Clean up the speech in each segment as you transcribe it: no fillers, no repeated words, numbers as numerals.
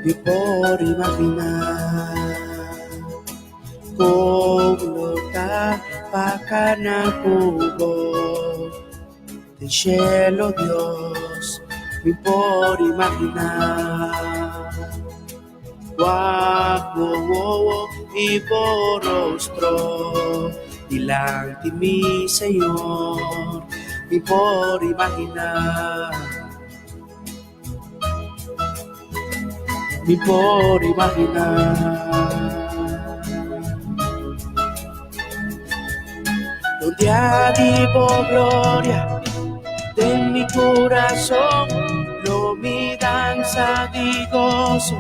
Mi por imaginá kon lo ta pa kana ku bo den shelu, Dios. Mi por imaginá wak bo wowo i bo rostro dilanti mi, Señor. Mi por imaginá. Mi por imaginá. Rodeá di bo gloria den mi kurason, lo mi dansa di goso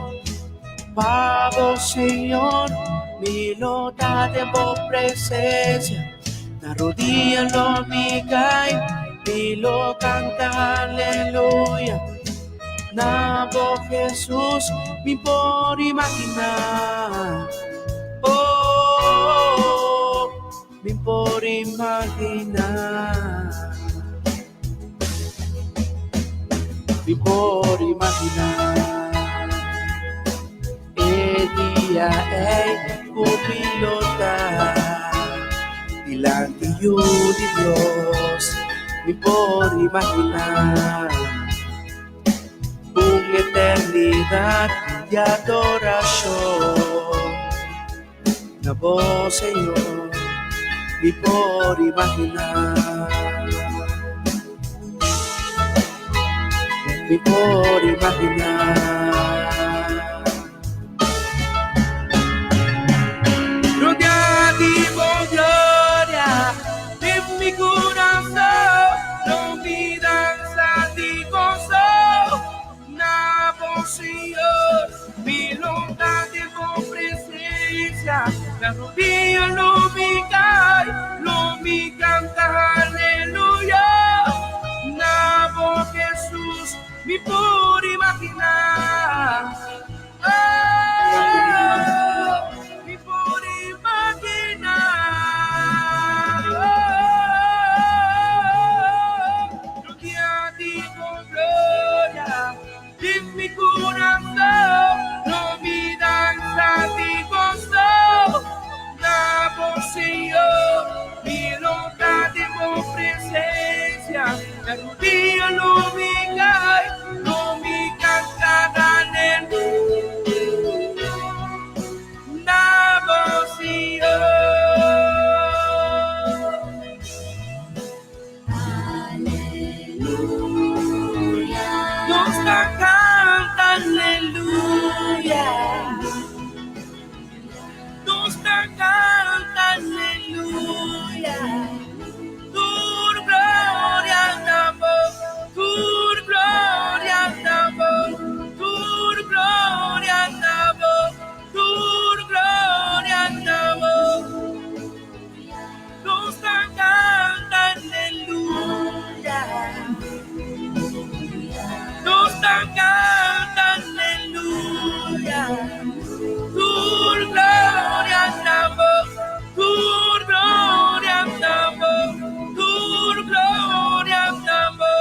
pa bo, Señor. Mi lo ta den bo presensia, na rodia lo mi kai, mi lo kanta aleluya. Na bo Jesús mi por imaginá. Oh, mi por imaginá. Mi por imaginá. E dia ei ku mi lo ta dilanti Yu di Dios, mi por imaginá un eternidat di adorashon na bo, Señor, mi por imaginá. Mi por imaginá. Rodeá di bo gloria den mi kurason, lo mi dansa di goso na bo, Señor. Mi lo ta den bo presensia, na rodia lo mi kai, lo mi kanta aleluya na bo, Jesús. Mi por imaginá. Oh, mi por imaginá. Oh, rodeá di bo gloria den mi kurason, lo mi dansa di goso na bo, Señor. Mi lo ta den bo presensia, na rudia lo mi kai, lo mi kanta aleluya na bo, Señor. Nos ta kanta aleluya. Nos ta kanta aleluya. Tur gloria na bo, tur gloria na bo, tur gloria na bo, tur gloria na bo. Nos ta kanta aleluya. Nos ta kanta aleluya. Tur gloria na bo, tur gloria na bo, tur gloria na bo.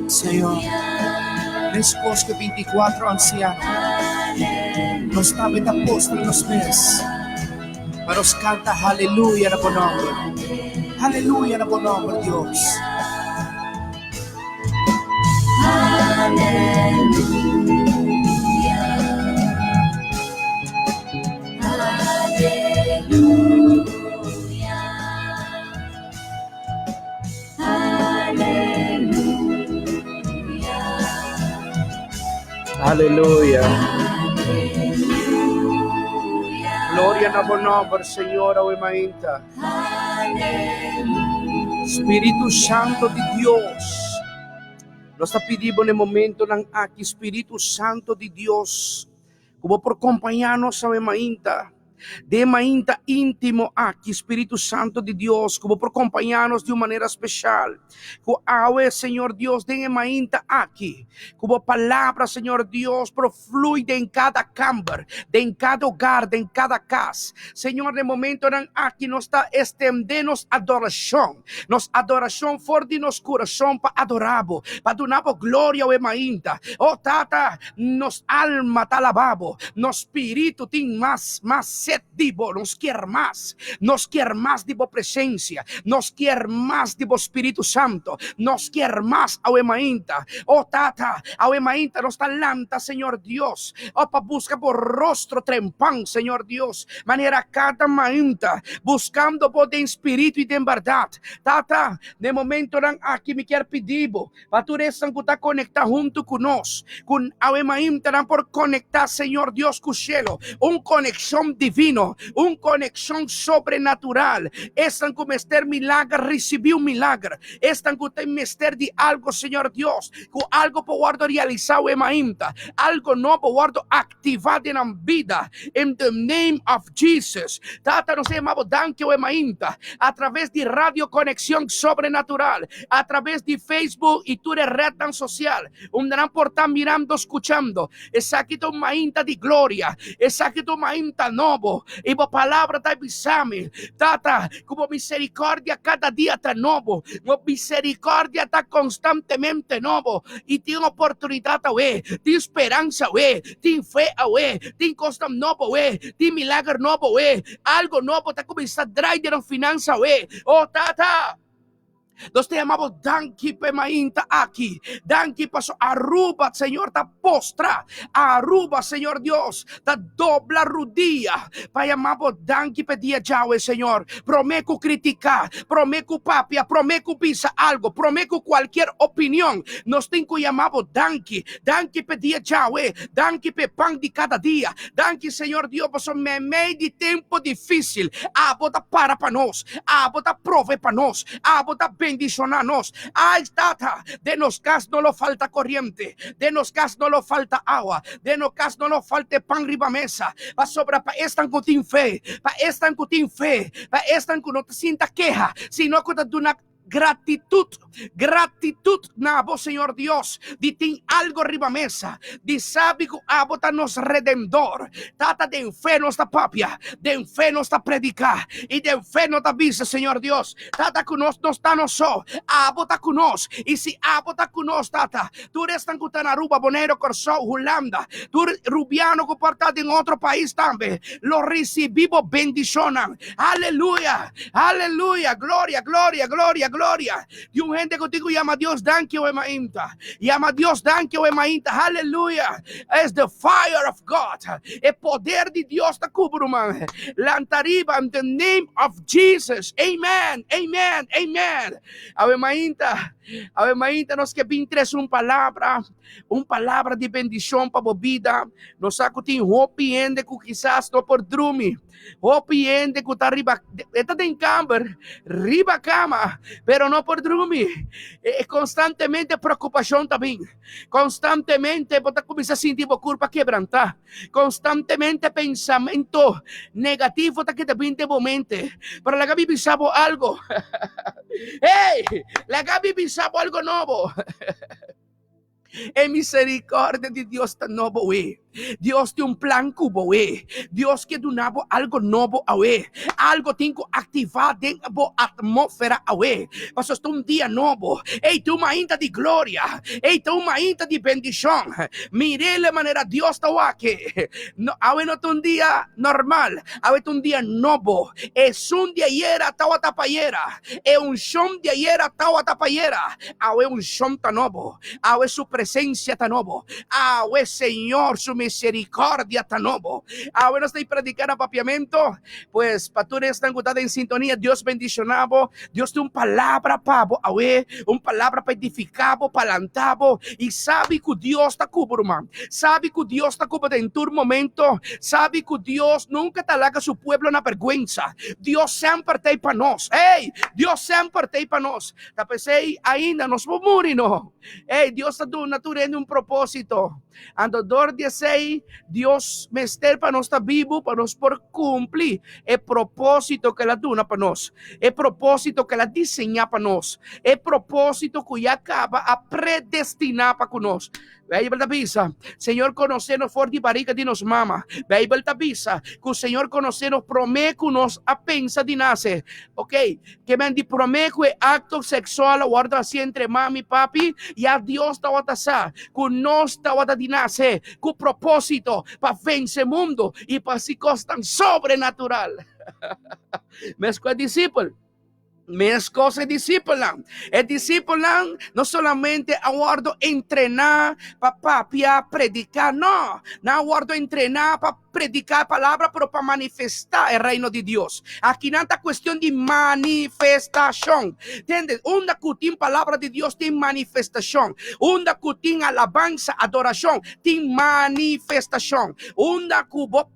Señor, meskos ku e binticuatro ansiano, nos tambe ta postra nos mes pa nos kanta haleluya na bo nòmber. Haleluya na bo nòmber, Dios. Aleluya. Gloria na bo nomber, Señor, awe mainta. Spiritu Santo di Dios, nos ta pidi bo na e momentonan aki, Spiritu Santo di Dios, ku bo por kompañá nos awe mainta. Den mainta íntimo aki, Spiritu Santo di Dios, ku Bo por kompañá nos di un manera speshal. Ku awe, Señor Dios, den e mainta aki, ku Bo Palabra, Señor Dios, por flui den kada kamber, den kada hogar, den kada kas. Señor, den momentonan aki nos ta estendé nos adorashon, nos adorashon for di nos kurason pa adorá Bo, pa duna Bo gloria awe mainta. O Tata, nos alma ta alabá Bo, nos spiritu tin mas, mas set di Bo, nos kier mas, nos kier mas di Bo presencia, nos kier mas di Bo Spiritu Santo, nos kier mas awe mainta. O Tata, awe mainta nos ta lanta, Señor Dios, o pa busca Bo rostro trempan, Señor Dios, manera cada mainta, buscando Bo den spiritu y den berdad. Tata, den momentonan aki mi kier pidi Bo, Pa tur esnan ku ta konektá huntu ku nos, ku awe mainta nan por konektá, Señor Dios, ku shelu, un konekshon divino, un konekshon sobrenatural. Esnan ku mester milager, risibí un milager. Esnan ku tin mester di algu, Señor Dios, ku algu por wòrdu realisá awe mainta, algu nobo wòrdu aktivá den nan bida, in the name of Jesus. Tata, nos ta yama bo danki awe mainta, atraves di Radio Conexion Sobrenatural, atraves di Facebook y tur e rednan social, unda nan por ta mirando, scuchando. Esaki ta un mainta di gloria, esaki ta un mainta nobo, y bo palabra ta bisa mi, Tata, cu bo misericordia cada dia ta nobo, bo misericordia ta constantemente nobo, y tin oportunidad awe, tin speransa awe, tin fe awe, tin cosnan nobo awe, tin milager nobo awe, algo nobo ta cuminsa drai den nos finansa awe. Oh Tata! Nos ta yama bo danki p'e mainta aki. Danki paso Aruba, Señor, ta postra. Aruba, Señor Dios, ta dobla rudia pa yama bo danki p'e dia djawe, Señor. Promé ku kritiká, promé ku papia, promé ku bisa algo, promé ku kualkier opinion, nos tin ku yama bo danki. Danki p'e dia djawe. Danki p'e pan di kada dia. Danki, Señor Dios, paso meimei di tempu difísil, abo ta para pa nos. Abo ta prove pa nos. Abo ta bendishoná nos. Ay, Tata, den nos kas no lo falta koriente. Den nos kas no lo falta awa. Den nos kas no lo falta e pan riba mesa. Pasobra pa esnan ku tin fe, pa esnan ku tin fe, pa esnan ku no ta sinta keha, sino ku ta duna gratitut, gratitut na abo, Señor Dios, di tin algo riba mesa, di sabi ku abo ta nos Redemdor. Tata, den fe nos ta papia, den fe nos ta prediká, i den fe nos ta bisa, Señor Dios, Tata, ku nos no sta nos so, abo ta ku nos. I si abo ta ku nos, Tata, tur esnan ku ta na Aruba, Boneiru, Kòrsou, Hulanda, tur rubiano ku por ta den otro pais tambe, lo risibí bo bendishonnan. Aleluya! Aleluya! Gloria, gloria, gloria, gloria! Di un hende ku tin ku yama Dios danki awe mainta. Yama Dios danki awe mainta. Aleluya! Es the fire of God. E poder di Dios ta kubri ruman. Lanta riba in the name of Jesus. Amen! Amen! Amen! Awe mainta, awe mainta nos ke bin tres un palabra. Un palabra di bendishon pa bo bida. Nos sa ku tin hopi hende ku kisas no por drumi. Hopi hende ku ta riba, e ta den kamber, riba kama, pero no por drumi. E konstantemente preokupashon ta bin. Konstantemente bo ta kuminsá sinti bo kurpa kebrantá. Konstantemente pensamentu negativo ta keda bin den bo mente. Pero laga mi bisa bo algo. Hey! Laga mi bisa bo algo nobo. E misericordia di Dios ta nobo awe. Dios tin un plan ku bo awe. Dios ke duna bo algo nobo awe. Algo tin ku aktivá den bo atmósfera awe. Pasobra ta un dia nobo. Ei ta un mainta di gloria. Ei ta un mainta di bendishon. Mir'é la manera Dios ta wak. No, awe no ta un dia normal. Awe ta un dia nobo. Esun di ayera tawata pa ayera. E unshon di ayera tawata pa ayera. Awe unshon ta nobo, awe su presencia ta nobo, awe Señor su misericordia ta nobo. Awe nos ta predica na papiamento, pues pa tur esnan cu ta den sintonia, Dios bendiciona bo. Dios tin un palabra pa bo awe, un palabra pa edifica bo, pa lanta bo. Y sabi cu Dios ta cu bo, ruman. Sabi cu Dios ta cu bo den tur momento. Sabi cu Dios nunca ta laga su pueblo na berguensa. Dios semper ta ey pa nos. Ey, Dios semper ta ey pa nos. Ta p'esei ainda nos por muri no. Ey, Dios ta duna tur hende un propósito. Anto dor di esei, Dios mester pa nos ta bibu pa nos por kumpli e propósito ku el a duna pa nos, e propósito ku el a diseñá pa nos, e propósito ku ya kaba a predestiná pa ku nos. Beibel ta bisa, Señor konosé nos for di barika di nos mama. Beibel ta bisa ku Señor konosé nos promé ku nos a pensa di nase. Ok, ke men di promé ku e akto seksual a wòrdu hasi entre mami i papi, ya Dios tabata sa ku nos tabata di nase ku propósito pa vense mundu i pa hasi kosnan sobrenatural. Mes ku e disipel. Meskos e disipelnan. E disipelnan no solamente a wòrdu entrená pa papia, prediká, no. Nan a wòrdu entrená pa prediká e palabra, pero pa manifestá e Reino di Dios. Akinan ta kuestion di manifestashon. Tende, unda ku tin palabra di Dios tin manifestashon. Unda ku tin alabansa, adorashon, tin manifestashon. Unda ku bo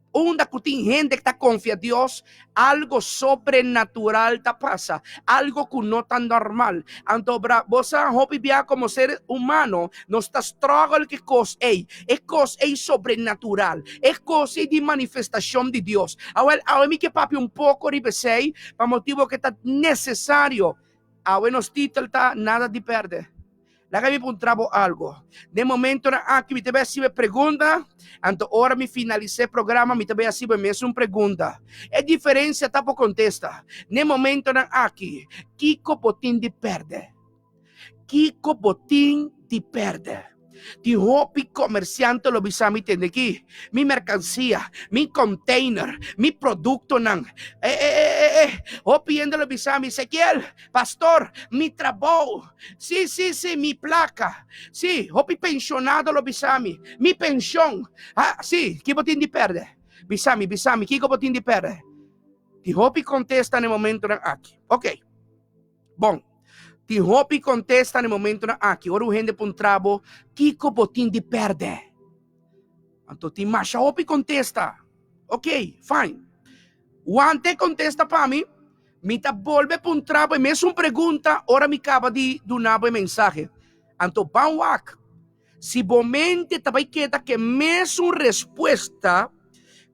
Unda ku tin hende ku ta konfia Dios, algo sobrenatural ta pasa, algo ku no ta normal. Anto bra, bo sa hopi bia komo ser humano nos ta struggle ku e kos ei, e kos ei sobrenatural, e kos ei di manifestashon di Dios. Awel, awe mi ke papia un poko riba esei pa motibu ke ta nesesario. Awe nos titel ta Nada di Pèrdè. Laga mi puntra bo algo. Den momentonan aki mi ta bay hasibo e pregunta, anto ora mi finalisa e programa mi ta bay hasibo e mesun pregunta. E diferencia ta bo contesta. Den momentonan aki, kico bo tin di perde? Kico bo tin di perde? Tin hopi comerciante lo bisa mi tende aki, mi mercancia, mi container, mi productonan. E, e, e, e, e. Hopi hende lo bisa mi, Ezequiel, Pastor, mi trabou. Sí, sí, sí, mi placa. Sí, hopi pensionado lo bisa mi. Mi pension. Ah, sí, ki bo tin di perde? Bisa mi, bisa mi, kiko bo tin di perde? Tin hopi contesta na e momentonan aki. Ok. Bon. Tin hopi contesta na e momentonan aki. Ora un hende puntra bo, kiko bo tin di perde? Anto tin masha hopi contesta. Ok, fine. Wante contesta pa mi. Mi ta bolbe puntra bo e mesun pregunta ora mi kaba di duna bo e mensahe. Anto ban wak si bo mente ta bai keda ku e mesun respuesta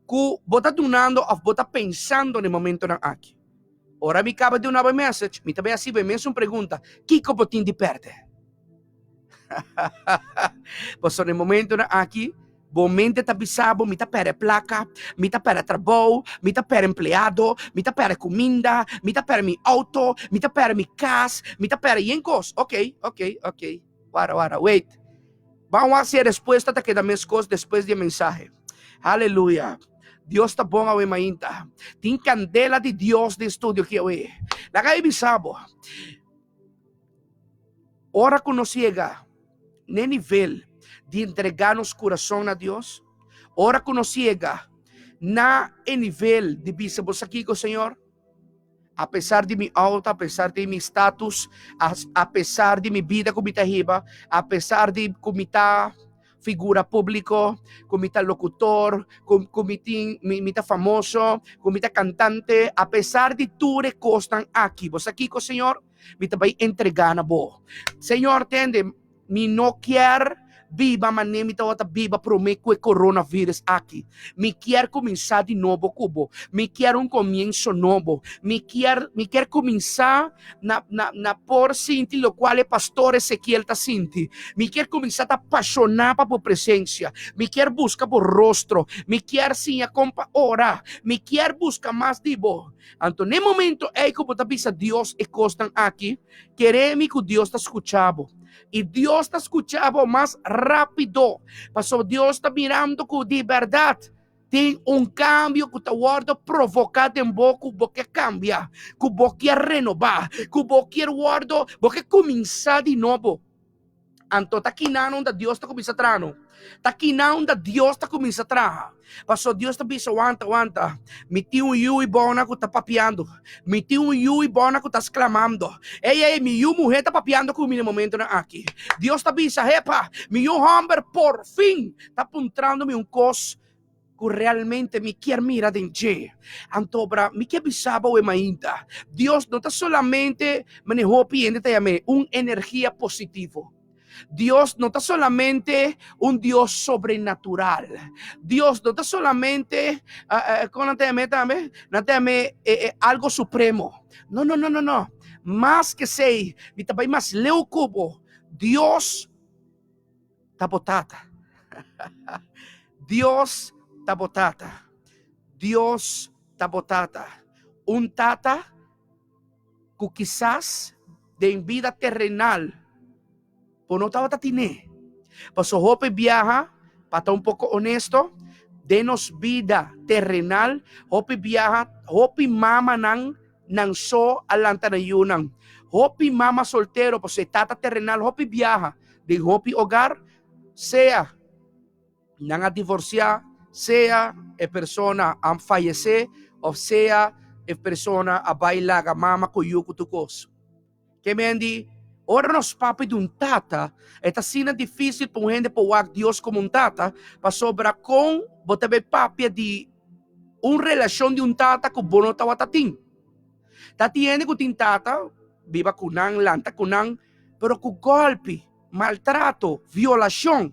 ku bo ta dunando òf bo ta pensando na e momentonan aki. Ora mi kaba di duna bo e message, mi ta bai hasi bo e mesun pregunta, Kiko bo tin di pèrdè? Pasobra na e momentonan aki bo mente ta bisa bo, mi ta pèrdè plaka, mi ta pèrdè trabou, mi ta pèrdè empleado, mi ta pèrdè kuminda, mi ta pèrdè mi outo, mi ta pèrdè mi kas, mi ta pèrdè yen kos. Ok, ok, ok, wara, wara, wait. Ban wak si e respuesta ta keda meskos despues di e mensahe. Aleluya! Dios ta bon awe mainta. Tin kandela di Dios den studio aki awe. Laga mi bisa bo. Ora ku nos yega n'e nivel di entregá nos kurason na Dios, ora ku nos yega na e nivel di bisa, Bo sa kiko, Señor? Apesar di mi outo, apesar di mi status, apesar di mi bida ku mi ta hiba, apesar di ku mi ta figura públiko, ku mi ta lokutor, ku ku mi tin mi mi ta famoso, ku mi ta kantante, apesar di tur e kosnan aki, bo sa kiko, Señor? Mi ta bai entregá na bo. Señor, tende, mi no kier biba manera mi tabata biba promé ku e coronavirus aki. Mi kier kuminsá di nobo ku bo. Mi kier un komienso nobo. Mi kier, mi kier kuminsá na, na, na por sinti lokual e pastor Ezekiel ta sinti. Mi kier kuminsá ta pashoná pa bo presensia. Mi kier buska bo rostro. Mi kier siña kon pa ora. Mi kier buska mas di bo. Anto n'e momento ei ku bo ta bisa Dios e kosnan aki, kere mi ku Dios ta skucha bo. I Dios ta skucha bo mas rápido, pasobra Dios ta mirando ku di bèrdat tin un kambio ku ta wòrdu provoká den bo ku bo ke kambia, ku bo kier renobá, ku bo kier wòrdu, bo ke kuminsá di nobo. Anto ta kinan unda Dios ta kuminsá traha no? Ta kinan unda Dios ta kuminsá traha? Pasobra Dios ta bisa, Wanta, wanta, mi tin un yu i bona ku ta papiando. Mi tin un yu i bona ku ta sklamando. Ey, ey, mi yu muhé ta papiando ku mi na e momentonan aki. Dios ta bisa, Hepa, mi yu hòmber por fin ta puntrando mi un kos ku realmente mi kier mira den dje. Antobra, mi kier bisa bo e mainta, Dios no ta solamente, manera hopi hende ta yam'é, un energia positivo. Dios no ta solamente un Dios sobrenatural. Dios no ta solamente, uh, uh, kon nan ta yam'é tambe? Nan ta yam'é eh, eh, algo supremo. No, no, no, no, no. Mas ku esei, mi ta bai mas leu ku bo. Dios ta bo tata. Dios ta bo tata. Dios ta bo tata. Un tata ku kisas den bida terrenal bo no tabata tine. Paso hopi biaha, pa ta un poko honesto, den nos bida terrenal, hopi biaha, hopi mamanan nan so a lanta nan yunan. Hopi mama soltero, paso e tata terrenal hopi biaha den hopi hogar, sea nan a divorcia, sea e persona a fayece of sea e persona a bay laga mama cu yu cu tur cos. Ke men di, ora nos papia di un tata, e ta asina dificil pa un hende por wak Dios como un tata, pasobra con bo ta bay papia di un relacion di un tata cu bo no tawata tin? Ta tin hende cu tin tata, biba cu nan, lanta cu nan, pero cu golpi, maltrato, violacion.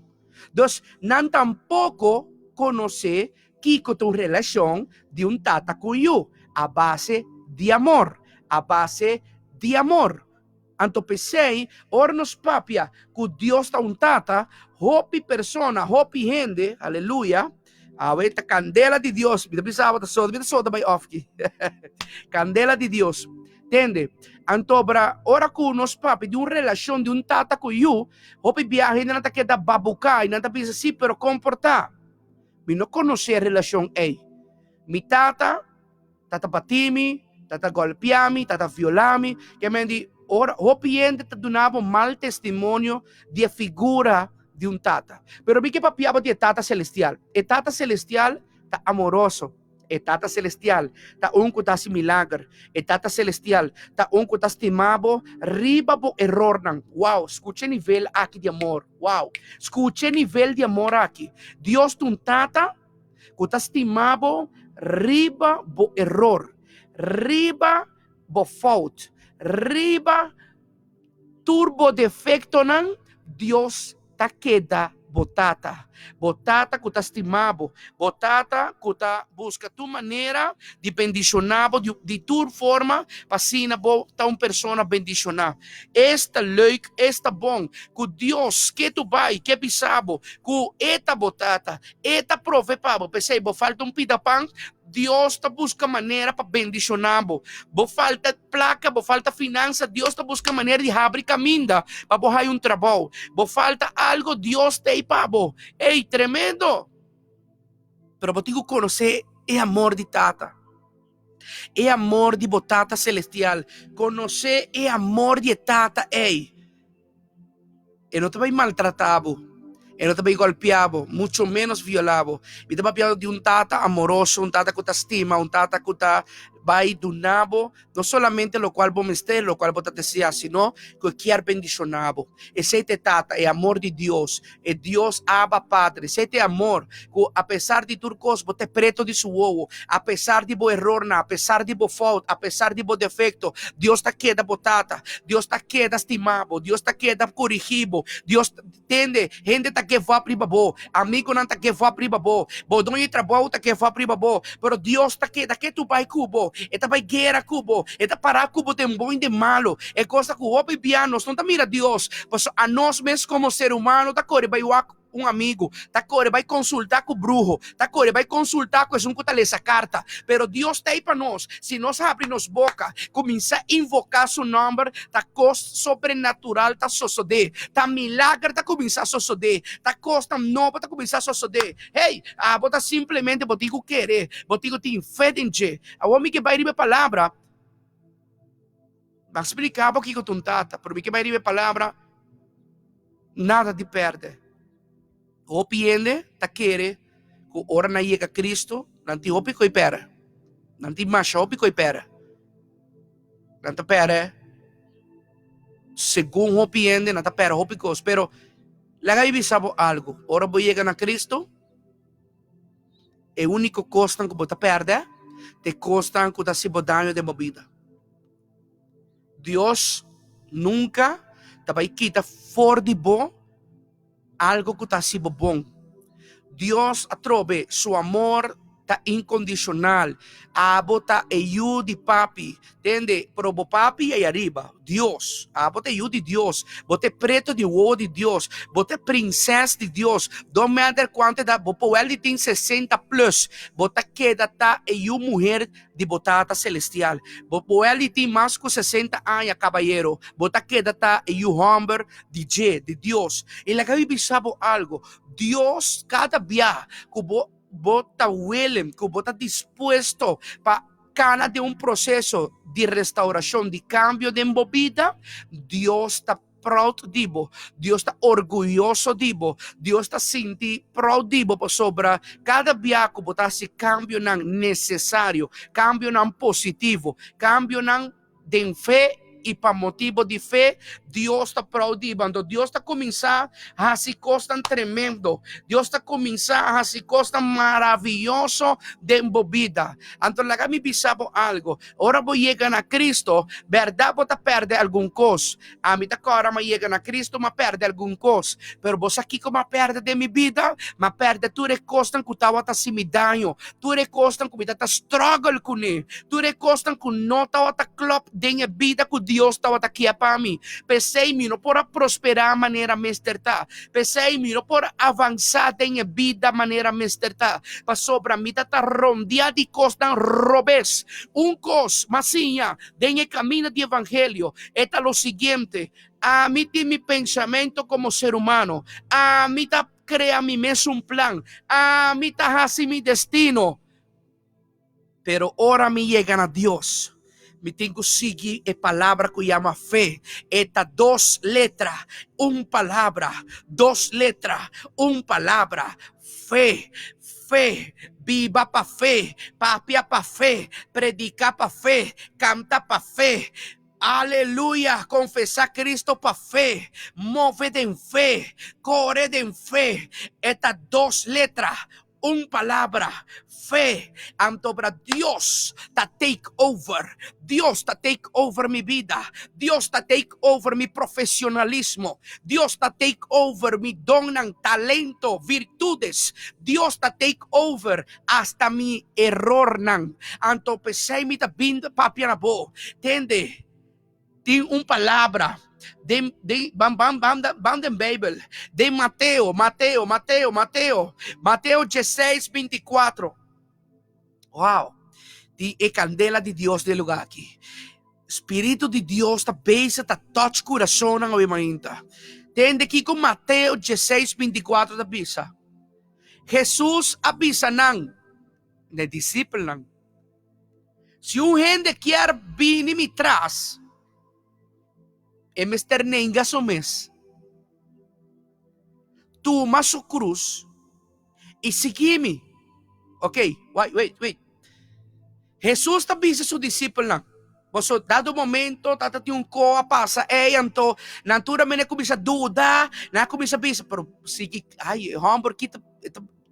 Dus nan tampoco conoce kico ta un relacion di un tata cu un yu, a base di amor, a base di amor. Anto p'esey, ora nos papia cu Dios ta un tata, hopi persona, hopi hende, aleluya, awe ta candela di Dios, mi ta bisa abo ta soda, mi ta soda bay off ki, candela di Dios. Tende? Anto bra, ora cu nos papia di un relacion di un tata cu yu, hopi biaha hendenan ta keda babuca y nan ta bisa, si, pero con por ta? Mi no conoce e relacion ey. Mi tata tata bati mi, tata golpea mi, tata viola mi. Ke men di, ora hopi hende ta duna bo mal testimonio di e figura di un tata. Pero mi ke papia bo di e Tata Celestial. E Tata Celestial ta amoroso. E Tata Celestial ta un ku ta hasi milager. E Tata Celestial ta un ku ta stima bo riba bo erornan. Wow, skucha e nivel aki di amor. Wow, skucha e nivel di amor aki. Dios ta un Tata ku ta stima bo riba bo eror, riba bo fout, riba tur bo defektonan. Dios ta keda bo tata. Bo tata ku ta stima bo. Bo tata ku ta buska tur manera di bendishoná bo di tur forma pa asina bo ta un persona bendishoná. Esta leuk, esta bon ku Dios ke tu bai, ke bisa bo ku e ta bo tata, e ta prove pa bo. P'esei bo falta un pida pan, Dios ta buska manera pa bendishoná bo. Bo falta plaka, bo falta finansa, Dios ta buska manera di habri kaminda pa bo haya un trabou. Bo falta algo, Dios ta ei pa bo. Ey, tremendo! Pero bo tin ku konosé e amor di Tata. E amor di bo Tata Selestial. Konosé e amor di e Tata ei. E no ta bai maltratá bo, e no ta bai golpiá bo, mucho ménos violá bo. Mi ta papiando di un tata amoroso, un tata ku ta stima, un tata ku ta bai duna bo no solamente lokual bo mester, lokual bo ta deseá, sino ku e kier bendishoná bo. Esei ta e tata, e amor di Dios, e Dios Abba Padre. Esei ta e amor ku apesar di tur kos bo ta e preto di su wowo, apesar di bo erornan, apesar di bo fout, apesar di bo defekto, Dios ta keda bo Tata, Dios ta keda stima bo, Dios ta keda korigí bo, Dios tende, hende ta give up riba bo, amigonan ta give up riba bo, bo doño di trabou ta give up riba bo, pero Dios ta keda ketu bai ku bo, e ta bai guera ku bo, e ta para ku bo den bon i den malu. E kos ta ku hopi bia nos no ta mira Dios, pasobra anos mes komo ser humano ta kore bai wak Un amigu ta kore bai konsultá ku bruho, ta kore bai konsultá ku esun ku ta lesa karta. Pero Dios ta ei pa nos. Si nos habri nos boka, kuminsá invoká su nòmber, ta kos sobrenatural ta sosodé. Ta milager ta kuminsá sosodé. Ta kosnan nobo ta kuminsá sosodé. Hey, abo ta simplemente bo tin ku kere, bo tin ku tin fe den dje. Awor mi ke bai riba e palabra. Mi a splika bo kiko ta un tata, pero mi ke bai riba e palabra. Nada di pèrdè. Hopi hende ta kere ku ora nan yega Kristu, nan tin hopi koi pèrdè. Nan tin masha hopi koi pèrdè. Nan ta pèrdè, segun hopi hende, nan ta pèrdè hopi kos. Pero laga mi bisa bo algu, ora bo yega na Kristu, e úniko kosnan ku bo ta pèrdè ta e kosnan ku ta hasi bo daño den bo bida. Dios nunka Ta bai kita for di bo algo ku ta hasi bo bon. Dios atrobe su amor ta inkondishonal. Abo ta e yu di papi. Tende, pero bo papi ei ariba, Dios. Abo ta e yu di Dios. Bo ta e preto di wowo di Dios. Bo ta e prinses di Dios. Don't matter kuantu edat, bo por wèl di tin sesenta plus, bo ta keda ta e yu muher di bo Tata Selestial. Bo por wèl di tin mas ku sesenta aña, kabayero, bo ta keda ta e yu hòmber di dje, di Dios. I laga mi bisa bo algu, Dios kada bia ku bo bo ta willing, ku bo ta dispuesto pa kana den un proseso di restaurashon, di kambio den bo bida, Dios ta proud di bo, Dios ta orguyoso di bo, Dios ta sinti proud di bo pasobra kada bia ku bo ta hasi kambionan nesesario, kambionan positivo, kambionan den fe i pa motibo di fe, Dios ta proud di bo. Anto Dios ta kuminsá hasi kosnan tremendo. Dios ta kuminsá hasi kosnan maravioso den bo bida. Anto laga mi bisa bo algu, ora bo yega na Cristo, bèrdat bo ta pèrdè algun kos. Ami ta kòrda mi a yega na Cristo, mi a pèrdè algun kos. Pero bo sa kiko mi a pèrdè den mi bida? Mi a pèrdè tur e kosnan ku tabata hasi mi daño, tur e kosnan ku mi tabata struggle kuné, tur e kosnan ku no tabata klòp den e bida ku Dios tabata kia pa mi. P'esei mi no por a prosperá manera mester ta. P'esei mi no por a avansá den e bida manera mester ta, pasobra mi ta ta rondiá di kosnan robes. Un kos m'a siña den e kaminda di evangelio e ta lo siguiente, Ami tin mi pensamentu komo ser humano, ami ta krea mi mesun plan, ami ta hasi mi destino. Pero ora mi yega na Dios, mi tin ku sigui e palabra ku yama fe. E ta dos letra, un palabra, dos letra, un palabra, fe, fe, biba pa fe, papia pa fe, prediká pa fe, kanta pa fe. Aleluya! Konfesá Cristo pa fe, move den fe, kore den fe. E ta dos letra, Un palabra, fe, antobra Dios ta take over. Dios ta take over mi bida. Dios ta take over mi profesionalismo. Dios ta take over mi donnan, talento, virtudes. Dios ta take over hasta mi erornan. Anto p'esei mi ta bin papia na bo. Tende. Tin un palabra den den ban ban ban ban den Bijbel den Mateo Mateo Mateo Mateo Mateo 16 24 Wow di e candela di Dios den lugar aki Spiritu di Dios ta bezig ta touch curasonnan awe mainta Tende kiko Mateo 16 24 ta bisa Jesus a bisa nan na e disipelnan Si un hende kier bini mi tras, e mester nenga su mes, tuma su krus i sigui mi. Ok, wait, wait, wait. Hesus ta bisa su disipelnan, Boso dado momento ta tin un ko a pasa ei, anto nan tur a mene kuminsa duda, nan a kuminsa bisa, pero sigui, ai, e hòmber ki ta.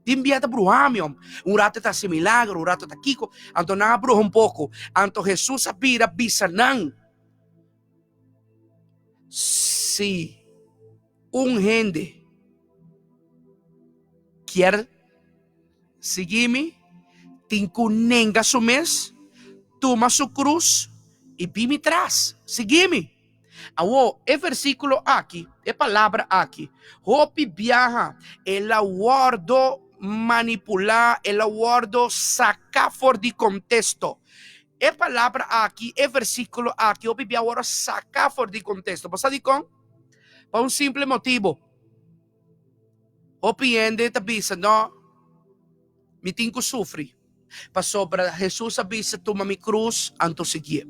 Tin bia ta bruha mi om. Un rato e ta hasi milagro, un rato ta kiko. Anto nan a bruha un poko. Anto Hesus a bira bisa nan, Si un hende kier sigui mi, tin ku nenga su mes, tuma su krus i bin mi tras. Sigui mi. Awor, e versíkulo aki, e palabra aki, hopi biaha el a wòrdu manipulá, el a wòrdu saká for di kontesto. E palabra aki, e versíkulo aki, hopi biaha a wòrdu saká for di kontesto. Bo sa dikon? Pa un simple motibu. Hopi hende ta bisa, No, mi tin ku sufri. Pasobra Hesus a bisa, Tuma mi krus, anto siguié.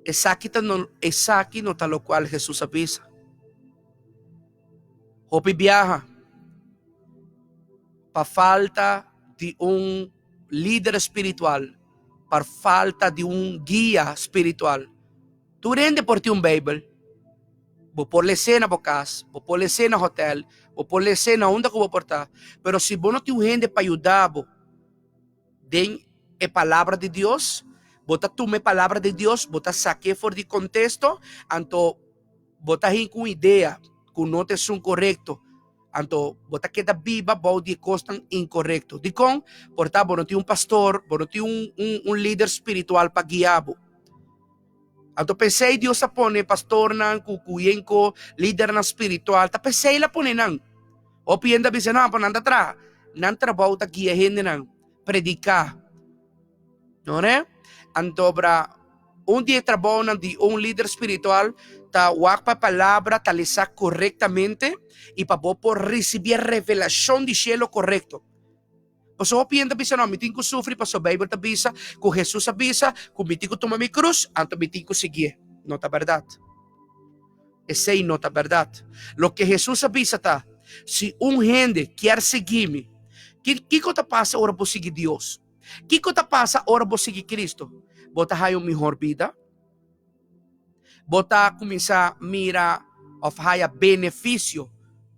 Esaki ta no, esaki no ta lokual Hesus a bisa. Hopi biaha, pa falta di un lider spiritual, pa falta di un guia spiritual, tur hende por tin un Beibel. Bo por les'é na bo kas, bo por les'é na hotèl, bo por les'é na unda ku bo por ta, pero si bo no tin un hende pa yuda bo den e Palabra di Dios, Bo ta tuma e palabra di Dios, bo ta sak'é for di kontesto, anto bo ta hinka un idea ku no ta esun korekto. Anto bo ta keda biba bou di e kosnan inkorekto. Dikon? Por ta bo no tin un pastor, bo no tin un un un lider spiritual pa guia bo. Anto p'esei Dios a pone pastornan ku ku yenko lidernan spiritual, ta p'esei el a pone nan. Hopi hende a bisa, no, pa nan ta traha. Nan trabou ta guia hendenan, prediká. No re? Anto bra un di e trabounan di un lider spiritual ta wak pa e palabra ta lesa korektamente i pa bo por risibí e revelashon di shelu korekto. Pasobra hopi hende ta bisa, no, mi tin ku sufri pasobra Beibel ta bisa ku Hesus a bisa ku mi tin ku tuma mi krus, anto mi tin ku siguié. No ta bèrdat. Esei no ta bèrdat. Loke Hesus a bisa ta, si un hende kier sigui mi, kiko ta pasa ora bo sigui Dios? Kiko ta pasa ora bo sigui Kristu? Bo ta haña un mihor bida? Bo ta kuminsá mira òf haya benefisio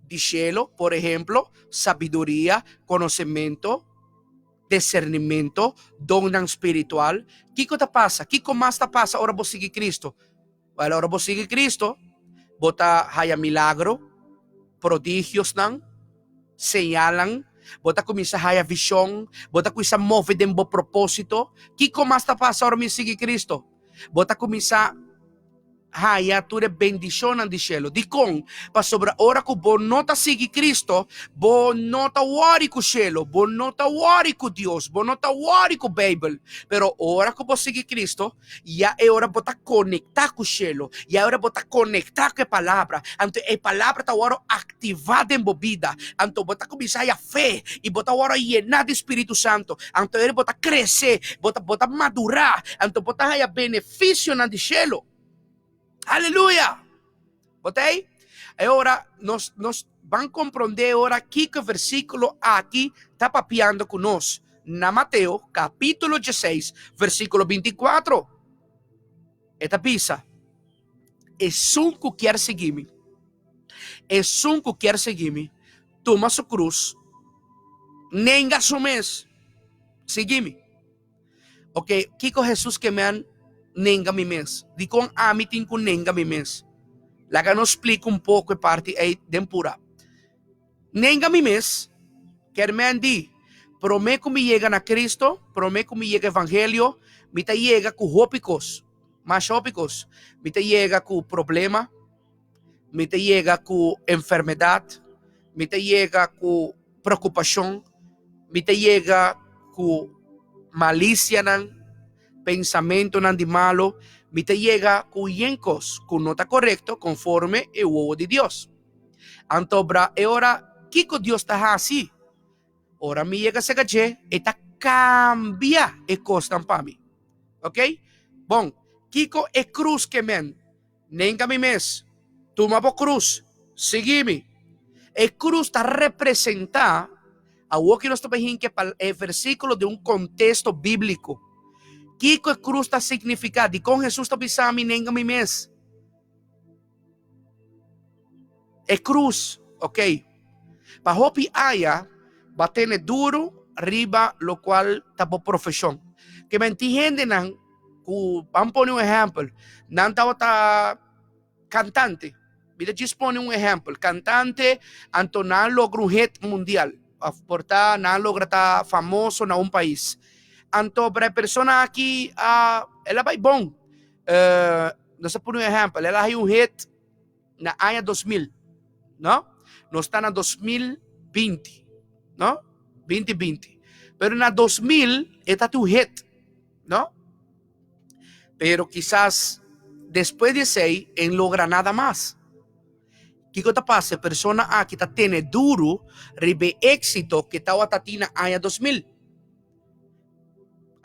di shelu, por ehemplo, sabiduria, konosementu, disernimentu, donnan spiritual. Kiko ta pasa? Kiko mas ta pasa ora bo sigui Kristu? Wèl, ora bo sigui Kristu, bo ta haya milagro, prodigiosnan, señalnan, bo ta kuminsá haya vishon, bo ta kuminsá move den bo propósito. Kiko mas ta pasa ora mi sigui Kristu? Bo ta kuminsá haña tur e bendishonnan di shelu. Dikon? Pasobra ora ku bo no ta sigui Kristu, bo no ta wòri ku shelu, bo no ta wòri ku Dios, bo no ta wòri ku Beibel. Pero ora ku bo sigui Kristu, ya e ora bo ta konektá ku shelu, ya e ora bo ta konektá ku e Palabra. Anto e Palabra ta wòrdu aktivá den bo bida. Anto bo ta kuminsá haña fe i bo ta wòrdu yená di Spiritu Santu. Anto ora bo ta krese, bo ta bo ta madurá, anto bo ta haña benefisionan di shelu. Aleluya! Bo ta ei? E ora nos nos ban komprondé ora kiko e versíkulo aki ta papiando ku nos na Mateo kapítulo dieseis versíkulo bintikuatro. E ta bisa, Esun ku kier sigui mi, esun ku kier sigui mi, tuma su krus, nenga su mes, sigui mi. Ok, kiko Hesus ke men nenga mi mes? Dikon ami tin ku nenga mi mes? Laga nos splika un poko e parti ei den pura. Nenga mi mes ker men di, promé ku mi yega na Kristo, promé ku mi yega evangelio, mi ta yega ku hopi kos, masha hopi kos. Mi ta yega ku problema, mi ta yega ku enfermedat, mi ta yega ku preokupashon, mi ta yega ku malisianan, pensamentonan di malo, mi ta yega ku yen kos ku no ta korekto konforme e wowo di Dios. Anto bra e ora kiko Dios ta hasi? Ora mi yega serka dje, e ta kambia e kosnan pa mi. Ok? Bon, kiko e krus ke men? Nenga mi mes. Tuma bo krus, sigui mi. E krus ta representá, awor ki nos ta bai hinka e versíkulo den un kontesto bíbliko. Kiko e krus ta signifiká? Dikon Hesus ta bisa mi nenga mi mes? E krus, ok. Pa hopi aña bo a tene duru riba lokual ta bo profeshon. Ke men tin hendenan ku, ban pone un ehèmpel, nan tabata kantante. Mi ta djis pone un ehèmpel, kantante, anto nan a logra un hit mundial òf por ta nan a logra ta famoso na un pais. Anto pero e persona aki a el a bai bon. Nos a pone un ehèmpel, el a haña un hit na aña 2000, no? Nos ta na 2020, no? 2020. Pero na 2000 e ta un hit, no? Pero kisas despues di esei e no logra nada mas. Kiko ta pasa? E persona aki ta tene duru riba e éksito ke tabata tin na aña 2000.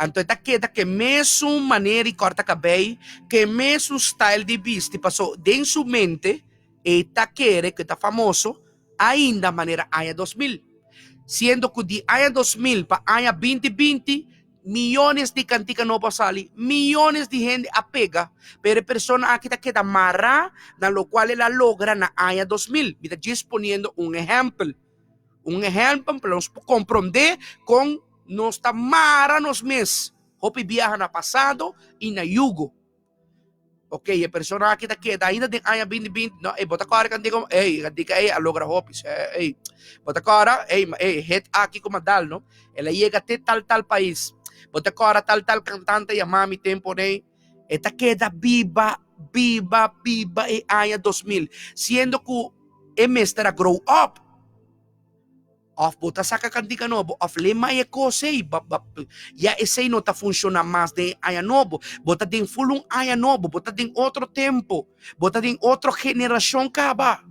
Anto e ta keda ku e mesun manera di kòrta kabei, ku e mesun style di bisti, paso den su mente e ta kere ku e ta famoso ainda manera aña 2000. Siendo ku di aña 2000 pa aña binti binti, miyones di kantika nobo a sali, miyones di hende a pega, pero e persona aki ta keda mará na lokual el a logra na aña 2000. Mi ta djis poniendo un ehèmpel. Un ehèmpel pa nos por komprondé kon nos ta mara nos mes. Hopi biaha na pasado i na yugo. Ok, e persona aki ta keda ainda den aña binti binti. No, ey, bo ta kòrda kantika ku, ey, kantika ey a logra hopi. Ey, bo ta kòrda, ey, ey, hit aki ku Madal, no? El a yega te tal tal pais. Bo ta kòrda tal tal kantante yama mi tempo ney. E ta keda biba, biba, biba e aña 2000, siendo ku e mester a grow up. Of bo ta saka kantika nobo of lema e kos ei, ya esei no ta funshoná mas den e aña nobo. Bo ta den ful un aña nobo, bo ta den otro tempu, bo ta den otro generashon kaba.